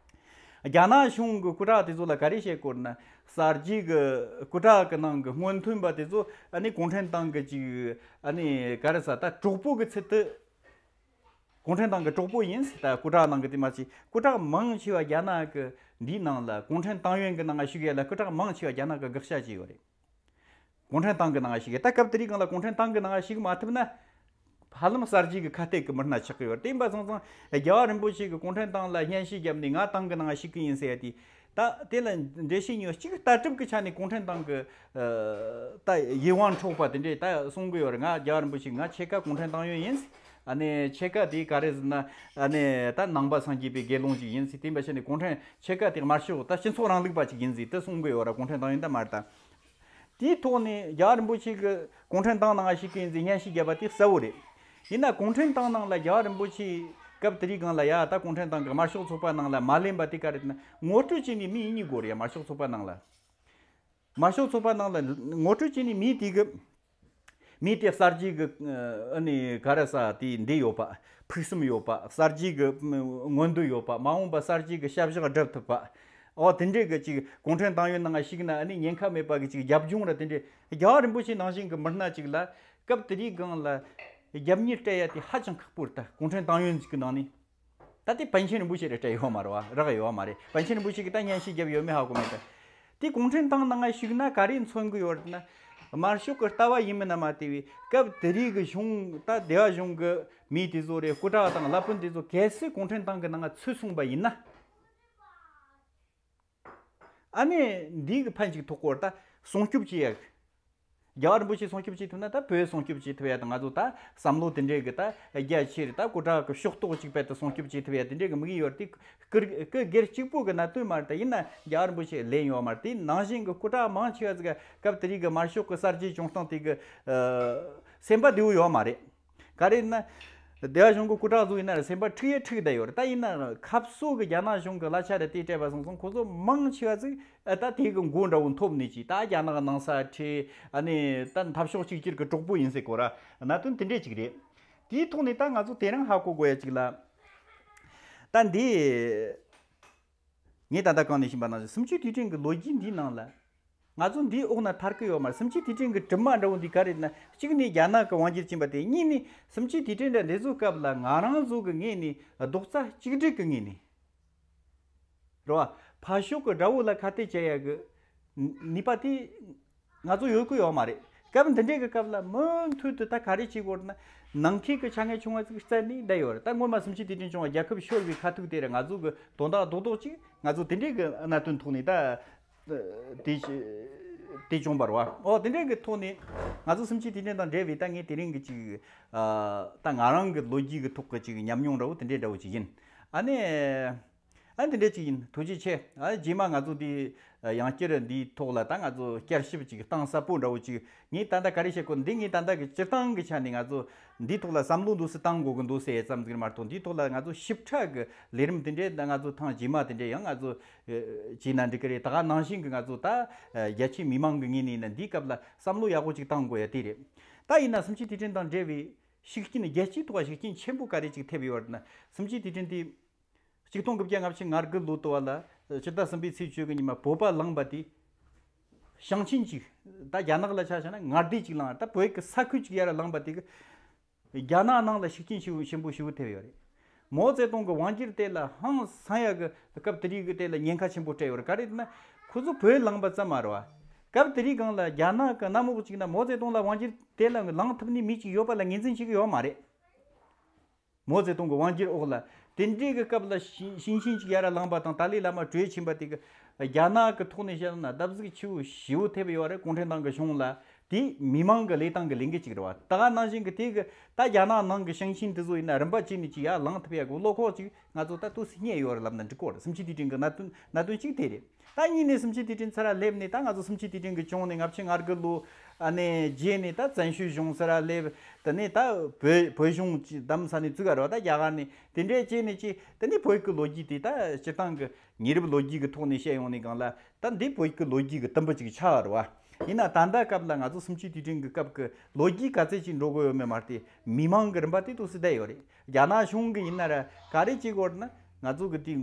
རྒྱ་ནག་གཞུང་གི་སྐུ་དྲག་དེ་ཚོ་ལ་ག་རེ་བཤད་དགོས་ན། གསར་བརྗེ་གི་སྐུ་དྲག་གི་ནང་གི་སྔོན་ཐོན་པ་དེ་ཚོ་ཨ་ནི་གུང་ཁྲན་ཏང་གི་ཅིག་ཨ་ནི་ག་རེ་ཟ། ད་གྲོགས་པོ་གི་ཚུལ་དུ། གུང་ཁྲན་ཏང་གི་གྲོགས་པོ་ཡིན་ཟེར། ད་སྐུ་དྲག་ནང་གི་དེ་མ་ཅིག་སྐུ་དྲག་མང་ཆེ་བ་རྒྱ་ནག་གི་འདིའི་ནང་ལ་གུང་ཁྲན་ཏང་ཡོན་གི་ནང་ཞུགས་ཡ་ལ་སྐུ་དྲག་མང་ཆེ་བ་རྒྱ་ནག་གི་དགག་བྱ་བྱས་ཡོད་རེད། གུང་ཁྲན་ཏང་གི་ནང་ཞུགས་ཡ། ད་སྐབས་དེ་རིང་སྒང་ལ་གུང་ཁྲན་ཏང་གི་ནང་ཞུགས་མ་ཐུབ་ན། ཧ་ལམ་གསར་བརྗེ་གི་ཁ་གཏད་གི་མི་སྣ་ཆགས་ཀྱི་ཡོད་རེད། དེ་ཡིན་པ་སོང་ཙང་རྒྱལ་བ་རིན་པོ་ཆེ་གི་གུང་ཁྲན་ཏང་ལ་སྙན་ཞུ་བརྒྱབ་ནས་ང་ཏང་གི་ནང་ཞུགས་གི་ཡིན་ཟེར་ཡ་དེ། ད་དེ་ལ་འགྲེལ་བཤད་ཉོ་གཅིག་ལྟ་གྲུབ་ཀྱི་ཆ་ནས་གུང་ཁྲན་ཏང་གི་ཨ་ད་ཡིད་དབང་འཕྲོག་པ་དེ་འདྲས་ད་གསུང་གི་ཡོད་རེད། ང་རྒྱལ་བ་རིན་པོ་ཆེ་ང་ཕྱེད་ཀ་གུང་ཁྲན་ཏང་ཡོན་ཡིན། ཨ་ནི་ཕྱེད་ཀ་དེ་ག་རེ་ཟེར་ན། ཨ་ནི་ད་ནང་པ་སངས་རྒྱས་པའི་དགེ་སློང་ཅིག་ཡིན་ཟེར། དེ་འབའ་ཤ་ནི་གུང་ཁྲན་ཕྱེད་ཀ་དེ་དམར་ཤོག་ད་སྤྱི་ཚོགས་རིང་ལུགས་པ་ཅིག་ཡིན་ཟེར་དེ་གསུང་གི་ཡོད་རེད། གུང་ཁྲན་ཏང་ཡོན་ད་མ་རེད་ད། དེའི་ཐོག་ནས་རྒྱལ་བ་རིན་པོ་ཆེ་གི་གུང་ཁྲན་ཏང་ནང་ཞུགས་ཀྱི་ཡིན་ཟེར་སྙན་ཞུ་བརྒྱབ་པ་དེ་གསལ་བོ་རེད། ཡིན་ན་གུང་ཁྲན་ཏང་ནང་ལ་རྒྱལ་བ་རིན་པོ་ཆེ་སྐབས་དེ་རིང་སྒང་ལ་ཡ་ད་གུང་ཁྲན་ཏང་གི་དམར་ཤོག་ཚོགས་པ་ནང་ལ་མ་ལེན་པ་དེ་ག་རེད་ན། ངོ་སྤྲོད་བྱས་ནས་མི་ཡིན་གཉིས་དགོས་རེད་ཡ། དམར་ཤོག་ཚོགས་པ་ནང་ལ། དམར་ཤོག་ཚོགས་པ་ནང་ལ་ངོ་སྤྲོད་བྱས་ནས་མི་དེ་གི་མི་དེ་གསར་བརྗེ་གི་ཨ་ནི་ག་རེ་ཟ་དེ་འདི་ཡོད་པ། ཕུགས་བསམ་ཡོད་པ། གསར་བརྗེ་གི་མངོན་འདོད་ཡོད་པ། མ་འོངས་པ་གསར་བརྗེ་གི་བྱ་གཞག་སྒྲུབ་ཐུབ་པ། ཨོ་དེ་འདྲས་གི་ཅིག་གུང་ཁྲན་ཏང་ཡོན་ནང་ཞུགས་ན་ཨ་ནི་ཉེན་ཁ་མེད་པ་གི་ཅིག་རྒྱབ་ལྗོངས་ར་དེ་འདྲས། རྒྱལ་བ་རིན་པོ་ཆེ་ནང་བཞིན་གི་མི་སྣ་ཅིག་ལ་སྐབས་དེ་རིང་སྒང་ལ་རྒྱབ་གཉེར་སྤྲད་ཡ་དེ་ཧ་ཅང་ཁག་པོ་རེད། ད་གུང་ཁྲན་ཏང་ཡོན་ཅིག་གི་ནང་ནས། ད་དེ་པཎ་ཆེན་རིན་པོ་ཆེ་རེ་སྤྲད་ཡོད་མ་རེད་བ། རག་ཡོད་མ་རེད། པཎ་ཆེན་རིན་པོ་ཆེ་གིས་ད་སྙན་ཞུ་བརྒྱབ་ཡོད་མེད་ཧ་གོ་མེད་ད། དེ་གུང་ཁྲན་ཏང་ནང་ང་ཞུགས་ན་ག་རེ་མཚོན་གི་ཡོད་ན། དམར་ཤོག་གི་ལྟ་བ་ཡིན་མིན་ན་མ་བལྟས་པའི་སྐབས་དེ་རིགས་ཀྱི་གཞུང་ད་སྡེ་བ་གཞུང་གི་མི་དེ་ཚོ་རེད། སྐུ་དྲག་དང་བླ་དཔོན་དེ་ཚོ་གལ་སྲིད་གུང་ཁྲན་ཏང་གི་ནང་ང་ཚུད་སོང་པ་ཡིན་ན། ཨ་ནི་འདི་གི་ཕན་ཅིག་ཐོགས་སྐོར་ད་སྲུང་སྐྱོབ་བྱེད་ཡག་རྒྱལ་བ་རིན་པོ་ཆེ་སྲུང་སྐྱོབ་བྱེད་ཐུབ་ན་ད་བོད་སྲུང་སྐྱོབ་བྱེད་ཐུབ་ཡ་དང་། ང་ཚོ་ད་བསམ་བློ་དེ་འདྲས་གི་ད་རྒྱ་ཆེར་ད་སྐུ་དྲག་གི་ཕྱོགས་གཏོགས་ཅིག་བེད་དུ་སྲུང་སྐྱོབ་བྱེད་ཐུབ་ཡ་དེ་འདྲས་གི་དམིགས་ཡུལ་ཡོད་དེ། ཀིར་ཀི་སྒེར་གཅིག་པུ་གི་གནད་དོན་མ་རེད། ད་ཡིན་ན་རྒྱལ་བ་རིན་པོ་ཆེ་ལན་ཡོད་མ་རེད། དེ་ནང་བཞིན་གི་སྐུ་དྲག་མང་ཆེ་བ་ཟིག་སྐབས་དེ་རིགས་གི་དམར་ཤོག་གི་གསར་བརྗེ་བྱུང་སྟངས་དེ་གི་ཨ་སེམས་པ་བདེ་བོ་ཡོད་མ་རེད། ག་རེ་ན། སྡེ་བ་གཞུང་གི་སྐུ་དྲག་ཚོ་ཡིན་ན་ར་སེམས་པ་འཁྲུག་ཡས་འཁྲུག་བསྡད་ཡོད་རེད། ད་ཡིན་ན་ཁ་སོ་གི་རྒྱ་ནག་གཞུང་གི་གླ་ཆ་རེ་དེ་སྤྲད་པ་སོང་སོང་ཁོ་ཚོ་མང་ཆེ་བ་ཚིག་ཨ་ད་དེ་གི་མགོ་འདྲ་བོ་འཐོམ་ནས་ཅི་ད་རྒྱ་ནག་ནང་ས་ཁྲི་ཨ་ནི་ད་འཐབ་ཕྱོགས་གཅིག་གྱུར་གི་གྲོགས་པོ་ཡིན་ཟེར་གོ་ར། གནད་དོན་དེ་འདྲས་ཅིག་རེད། དེའི་ཐོག་ནས་ད་ང་ཚོ་དེ་རིང་ཧ་གོ་དགོས་ཡ་ཅིག་ལ། ད་འདི། ངས་ད་ལྟ་གང་ནས་ཤེས་པ་ནང་བཞིན་སུམ་ཅུ་དུས་དྲན་གྱི་ལོ་རྒྱུས་འདིའི་ནང་ལ། ང་ཚོ་འདིའི་འོག་ན་ཐར་གི་ཡོད་མ་རེད། སུམ་ཅུ་དུས་དྲན་གྱི་གྲིབ་མ་འདྲ་བོ་འདི་ག་རེད་ན། གཅིག་ནས་རྒྱ་ནག་གི་དབང་སྒྱུར་ཕྱིན་པ་དེ། གཉིས་ནས་སུམ་ཅུ་དུས་དྲན་འདྲ་འདི་ཚོའི་སྐབས་ལ་ང་རང་ཚོ་གི་ངོས་ནས་རྡོག་རྩ་གཅིག་སྒྲིལ་གྱི་ངོས་ནས། རེད་བ། ཕར་ཕྱོགས་ཀྱི་དགྲ་བོ་ལ་ཁ་གཏད་བྱེད་ཡ་གི་ནུས་པ་དེ་ང་ཚོ་ཡོད་གི་ཡོད་མ་རེད། སྐབས་འདི་འདྲའི་གི་སྐབས་ལ་མུ་མཐུད་དུ་ད་ག་རེ་བྱེད་དགོས་ན། ནང་འཁོད་ཀྱི་ཆ་ངན་ཆུང་བ་ཅིག་བཙལ་ནས་བསྡད་ཡོད་རེད། ད་སྔོན་མ་སུམ་ཅུ་དུས་དྲན་བྱུང་བ་རྒྱལ་ཁབ་ཤོར་བའི་ཁ་ཐུག་དེ་རེད། ང་ཚོ་གི་དོན་དག་རྡོག་རྡོག་ཅིག་ང་ཚོ་དེ་འདྲའི་གི་གནད་དོན་ཐོག་ནས་ད་དེ་དེ་བྱུང་བ་རེད་བ། ཨོ་དེ་འདྲའི་གི་ཐོག་ནས་ང་ཚོ་སུམ་ཅུ་དུས་དྲན་དང་འབྲེལ་བའི་ད་ངས་དེ་རིང་གི་ཅིག་ད་ང་རང་གི་ལོ་རྒྱུས་ཀྱི་ཐོག་གི་ཅིག་ཉམས་མྱོང་འདྲ་བོ་དེ་འདྲའི་འདྲ་བོ་ཅིག་ཡིན། ཨ་ནི། ཨ་འདི་འདྲ་ཅིག་ཡིན། ཐུགས་རྗེ་ཆེ། ཨ་རྗེས་མ་ང་ཚོ་འདི་ཡང་བསྐྱར་འདིའི་ཐོག་ལ་ད་ང་ཚོ་བསྐྱར་ཞིབ་ཅིག་གཏིང་ཟབ་པོ་འདྲ་བོ་ཅིག་ངས་ད་ལྟ་ག་རེ་བཤད་དགོས། འདི་ངས་ད་ལྟ་གི་སྤྱིར་བཏང་གི་ཆ་ནས་ང་ཚོ་འདིའི་ཐོག་ལ་བསམ་བློ་འདུག་སེ་བཏང་དགོས་གི་འདུག་སེ་ཙམ་ཟིག་མ་གཏོགས། འདིའི་ཐོག་ལ་ང་ཚོ་ཞིབ་ཕྲ་གི་ལས་རིམ་དེ་འདྲས་ད་ང་ཚོ་ཐེངས་རྗེས་མ་དེ་འདྲས་ཡང་ང་ཚོ་བྱས་ན་འགྲིག་གི་རེད། ད་ག་ནང་བཞིན་གི་ང་ཚོ་ད་རྒྱ་ཆེའི་མི་མང་གི་ངོས་ནས་ཡིན་ན་འདིའི་སྐབས་ལ་བསམ་བློ་ཡག་པོ་ཅིག་བཏང་དགོས་ཡ་དེ་རེད། ད་ཡིན་ན་སུམ་ཅུ་དུས་དྲན་དང་འབྲེལ་བའི་ཤུགས་རྐྱེན། རྒྱལ་སྤྱིའི་ཐོག་ཤུགས་རྐྱེན་ཆེན་པོ་ག་རེ་ཅིག་ཐེབས་ཡོད་ན། སུམ་ཅུ་དུས་དྲན་དེ། ཆིག་སྟོང་དགུ་བརྒྱ་ལྔ་བཅུ་ང་དགུ་ལོ་དུ་བ་ལ་ཕྱི་ཟླ་གསུམ་པའི་ཚེས་བཅུ་དགུ་ཉིན་མ་བོད་པ་ལངས་པ་དེ། ཞེང་ཆེན་ཅིག་ད་རྒྱ་ནག་ལ་ཆ་བཞག་ན་ངར་དེ་ཅིག་ལངས། ད་བོད་ཀྱི་ས་ཁུལ་ཅིག་ཡར་ལངས་པ་དེ་གི་རྒྱ་ནག་ནང་ལ་ཤུགས་རྐྱེན་ཆེན་པོ་ཆེན་པོ་ཞེ་པོ་ཐེབས་ཡོད་རེད། མའོ་ཙེ་ཏུང་གི་དབང་སྒྱུར་དེ་ལ་ཧང་སང་ཡ་གི་སྐབས་དེ་རིགས་ཀྱི་དེ་ལ་ཉེན་ཁ་ཆེན་པོ་སྤྲད་ཡོད་རེད། ག་རེ་ཟེར་ན། ཁོ་ཚོ་བོད་ལངས་པ་ཙམ་མ་རེད་བ། སྐབས་དེ་རིགས་སྒང་ལ་རྒྱ་ནག་གི་གནམ་འོག་ཅིག་ན་མའོ་ཙེ་ཏུང་ལ་དབང་སྒྱུར་དེ་ལ་ལངས་ཐུབ་ནི་མི་ཅིག་ཡོད་པ་ལ་ངོས་འཛིན་བྱེད་ཀྱི་ཡོད་མ་རེད། མའོ་ཙེ་ཏུང་གི་དབང་སྒྱུར་འོག་ལ་དེ་འདྲའི་གི་སྐབས་ལ་ཞིང་ཞིང་ཆེན་ཅིག་ཡར་ལངས་པ་དང་ཏཱ་ལའི་བླ་མ་བྲོས་ཕྱིན་པ་དེ་གི་རྒྱ་ནག་གི་ཐོག་ནས་བཤད་ན་བརྡབ་གསིག་ཆེ་བོ་ཞེ་བོ་ཐེབས་ཡོད་རེད། གུང་ཁྲན་ཏང་གི་གཞུང་ལ་དེ་མི་མང་གི་ལས་སྟངས་གི་ལས་འགུལ་ཅིག་རེད་བ། ད་ག་ནང་བཞིན་གི་དེ་གི་ད་རྒྱ་ནག་ནང་གི་ཞིང་ཆེན་དེ་ཚོ་ཡིན་ན་རིམ་པ་བྱས་ནས་ཅིག་ཡར་ལངས་ཐུབ་ཡ་གི་བློ་ཁོག་ཅིག་ང་ཚོ་ད་ཏོག་ཙམ་རྙེད་ཡོད་རེད་ལབ་ན་འགྲིག་གོ་རེད། སུམ་ཅུ་དུས་དྲན་གི་གནད་དོན་གནད་དོན་གཅིག་དེ་རེད། ད་གཉིས་ནས་སུམ་ཅུ་དུས་དྲན་ཚར་ར་སླེབས་ནས། ད་ང་ཚོ་སུམ་ཅུ་དུས་དྲན་གི་བྱུང་ནས་ལྔ་བཅུ་ང་དགུ་ལོ་ཨ་ནས་རྗེས་ནས་ད་བཙན་བྱོལ་གཞུང་ཚར་ར་སླེབས། དེ་ནས་ད་བོད་བོད་གཞུང་ཅིག་གདམ་ས་ནས་བཙུགས་ཡ་རེད་བ། ད་རྒྱ་གར་ནས་དེ་འདྲས་བྱས་ནས་ཅིག་དེ་ནས་བོད་ཀྱི་ལོ་རྒྱུས་དེ་ད་སྤྱིར་བཏང་གི་ཉེ་རབས་ལོ་རྒྱུས་ཀྱི་ཐོག་ནས་བཤད་ཡོང་ནས་སྒང་ལ་ད་འདི་བོད་ཀྱི་ལོ་རྒྱུས་ཀྱི་དུམ་བུ་ཅིག་ཆགས་པ་རེད་བ། ཡིན་ན་ད་ལྟ་སྐབས་ལ་ང་ཚོ་སུམ་ཅུ་དུས་དྲན་གྱི་སྐབས་ཀྱི་ལོ་རྒྱུས་ག་ཚད་ཅིག་འགྲོ་གི་ཡོད་མེད་མ་རེད་དེ། མི་མང་གི་རིམ་པ་དེ་ཏོག་ཙམ་བསྡད་ཡོད་རེད། རྒྱ་ནག་གཞུང་གི་ཡིན་ན་ར་ག་རེ་བྱེད་དགོས་ན། ང་ཚོ་གི་དེ་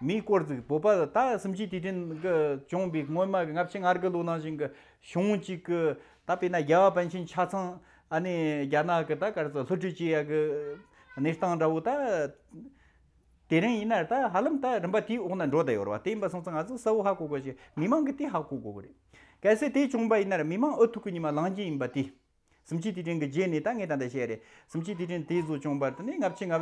མིའི་སྐོར་ཅིག་བོད་པ་ད་སུམ་ཅུ་དུས་དྲན་གྱི་བྱུང་བའི་སྔོན་མ་གི་ལྔ་བཅུ་ང་དགུ་ལོ་ནང་བཞིན་གྱི་གཞུང་གཅིག་གི་ད་དཔེར་ན་རྒྱལ་བ་པཎ་ཆེན་ཆ་ཚང་ཨ་ནི་རྒྱ་ནག་གི་ད་ག་རེ་ཟེར་བསླུ་བྲིད་བྱེད་ཡ་གི་གནས་སྟངས་འདྲ་བོ་ད། དེ་རིང་ཡིན་ན་ད་ཧ་ལམ་ད་རིམ་པ་དེའི་འོག་ན་འགྲོ་བསྡད་ཡོད་རེད་བ། དེ་ཡིན་པ་སོང་ཙང་ང་ཚོ་གསལ་བོ་ཧ་གོ་དགོས་ཤིང་མི་མང་གིས་དེ་ཧ་གོ་དགོས་ཀྱི་རེད། གལ་སྲིད་དེ་བྱུང་པ་ཡིན་ན་ར་མི་མང་ཨུ་ཐུག་གི་ཉི་མ་ལངས་རྒྱུ་ཡིན་པ་དེ། སུམ་ཅུ་དུས་དྲན་གྱི་རྗེས་ནས་ད་ངས་ད་ལྟ་བཤད་རེད། སུམ་ཅུ་དུས་དྲན་དེ་ཚོ་བྱུང་བར་དུ་ནས་ལྔ་བཅུ་ང་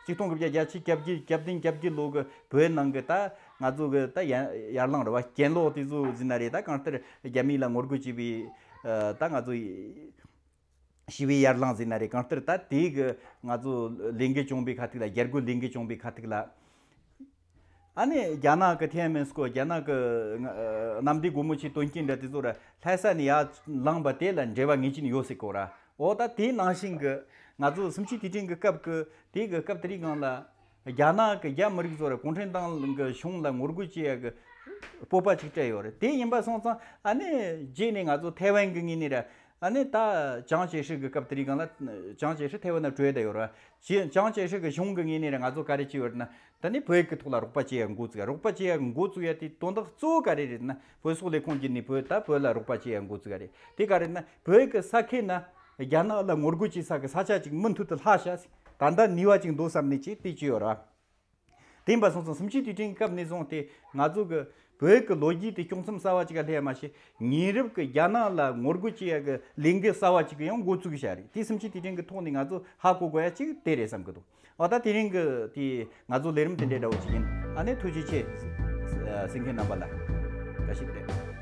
ཆིག་སྟོང་དགུ་བརྒྱ་བརྒྱད་ཅུ་གྱ་བརྒྱད་གྱ་བདུན་གྱ་བརྒྱད་ལོ་གི་བོད་ནང་གི་ད་ང་ཚོ་གི་ད་ཡར་ཡར་ལངས་རེད་བ། གྱེན་ལོག་དེ་ཚོ་ཟེར་ན་རེད། ད་གང་ལྟར་རྒྱ་མི་ལ་ངོ་རྒོལ་བྱས་པའི་ད་ང་ཚོ་ཞི་བའི་ཡར་ལངས་ཟེར་ན་རེད། གང་ལྟར་ད་དེ་གི་ང་ཚོ་ལས་འགུལ་བྱུང་བའི་ཁ་ཐུག་ལ། རྒྱལ་སྒོའི་ལས་འགུལ་བྱུང་བའི་ཁ་ཐུག་ལ། ཨ་ནི་རྒྱ་ནག་གི་ཐེན་ཨན་མེན་སྐོར། རྒྱ་ནག་གི་གནམ་བདེ་སྒོ་མོ་ཆེའི་དོན་རྐྱེན་འདྲ་དེ་ཚོ་ར་ལྷ་ས་ནས་ཡར་ལངས་པ་དེ་ལ་འབྲེལ་བ་ངེས་ཅན་ཡོད་སྲིད་གོ་ར། འོ་ད་དེ་ནང་བཞིན་གི་ང་ཚོ་སུམ་ཅུ་དུས་དྲན་གི་སྐབས་གི་དེ་གི་སྐབས་དེ་རིང་སྒང་ལ་རྒྱ་ནག་གི་རྒྱ་མི་རིགས་ཚོ་ར་གུང་ཁྲན་ཏང་གི་གཞུང་ལ་ངོ་རྒོལ་བྱེད་ཡ་གི་སྤོབས་པ་ཅིག་སྤྲད་ཡོད་རེད། དེ་ཡིན་པ་སོང་ཙང་ཨ་ནི་རྗེས་ནས་ང་ཚོ་ཐའེ་ཝན་གི་ངོས་ནས་ར། ཨ་ནི་ད་ཅང་ཅེ་ཧྲི་གི་སྐབས་དེ་རིང་སྒང་ལ་ཅང་ཅེ་ཧྲི་ཐའེ་ཝན་ན་བྲོས་བསྡད་ཡོད་ར། ཅི་ཅང་ཅེ་ཧྲི་གི་གཞུང་གི་ངོས་ནས་ར་ང་ཚོ་ག་རེ་བྱས་ཡོད་ན། ད་ནི་བོད་ཀྱི་ཐོག་ལ་རོགས་པ་བྱེད་ཡ་འགོ་བཙུགས་ཡ། རོགས་པ་བྱེད་ཡ་འགོ་བཙུགས་ཡ་དེ་དོན་དག་གཙོ་བོ་ག་རེ་རེད་ན། བོད་སོག་ལས་ཁུངས་བརྒྱུད་ནས་བོད་ད་བོད་ལ་རོགས་པ་བྱེད་ཡ་འགོ་བཙུགས་ཡ་རེད། དེ་ག་རེ་ན་བོད་ཀྱི་ས་ཁུལ་ན་རྒྱ་ནག་ལ་ངོ་རྒོལ་བྱེད་ས་གི་ས་ཆ་ཅིག་མུ་མཐུད་དུ་ལྷག་བཞག། ད་ལྟ་ནུས་པ་ཅིག་འདུག་བསམ་ནས་ཅིག་དེ་བྱས་ཡོད་ར། དེ་ཡིན་པ་སོང་ཙང་གསུམ་བཅུའི་དུས་དྲན་གྱི་སྐབས་ནས་བཟུང་སྟེ་ང་ཚོ་གི་བོད་ཀྱི་ལོ་རྒྱུས་དེ་སྐྱོང་མཚམས་གསར་བ་ཅིག་ག་སླེབས་ཡ་མ་ཤེས། ཉེ་རབས་ཀྱི་རྒྱ་ནག་ལ་ངོ་རྒོལ་བྱེད་ཡ་གི་ལས་འགུལ་གསར་བ་ཅིག་གི་ཡང་འགོ་བཙུགས་བྱ་རེད། དེ་གསུམ་བཅུའི་དུས་དྲན་གྱི་ཐོག་ནས་ང་ཚོ་ཧ་གོ་དགོས་ཡ་ཅིག་དེ་རེད་བསམ་གྱི་འདུག་འོ་ད་དེ་རིང་གི་དེ་ང་ཚོ་ལས་རིམ་དེ་འདྲའི་འདྲ་བོ་ཅིག་ཡིན། ཨ་ནི་ཐུགས་རྗེ་ཆེ། གསན་མཁན་རྣམ་པ་ལ་བཀྲ་ཤིས་བདེ་ལེགས།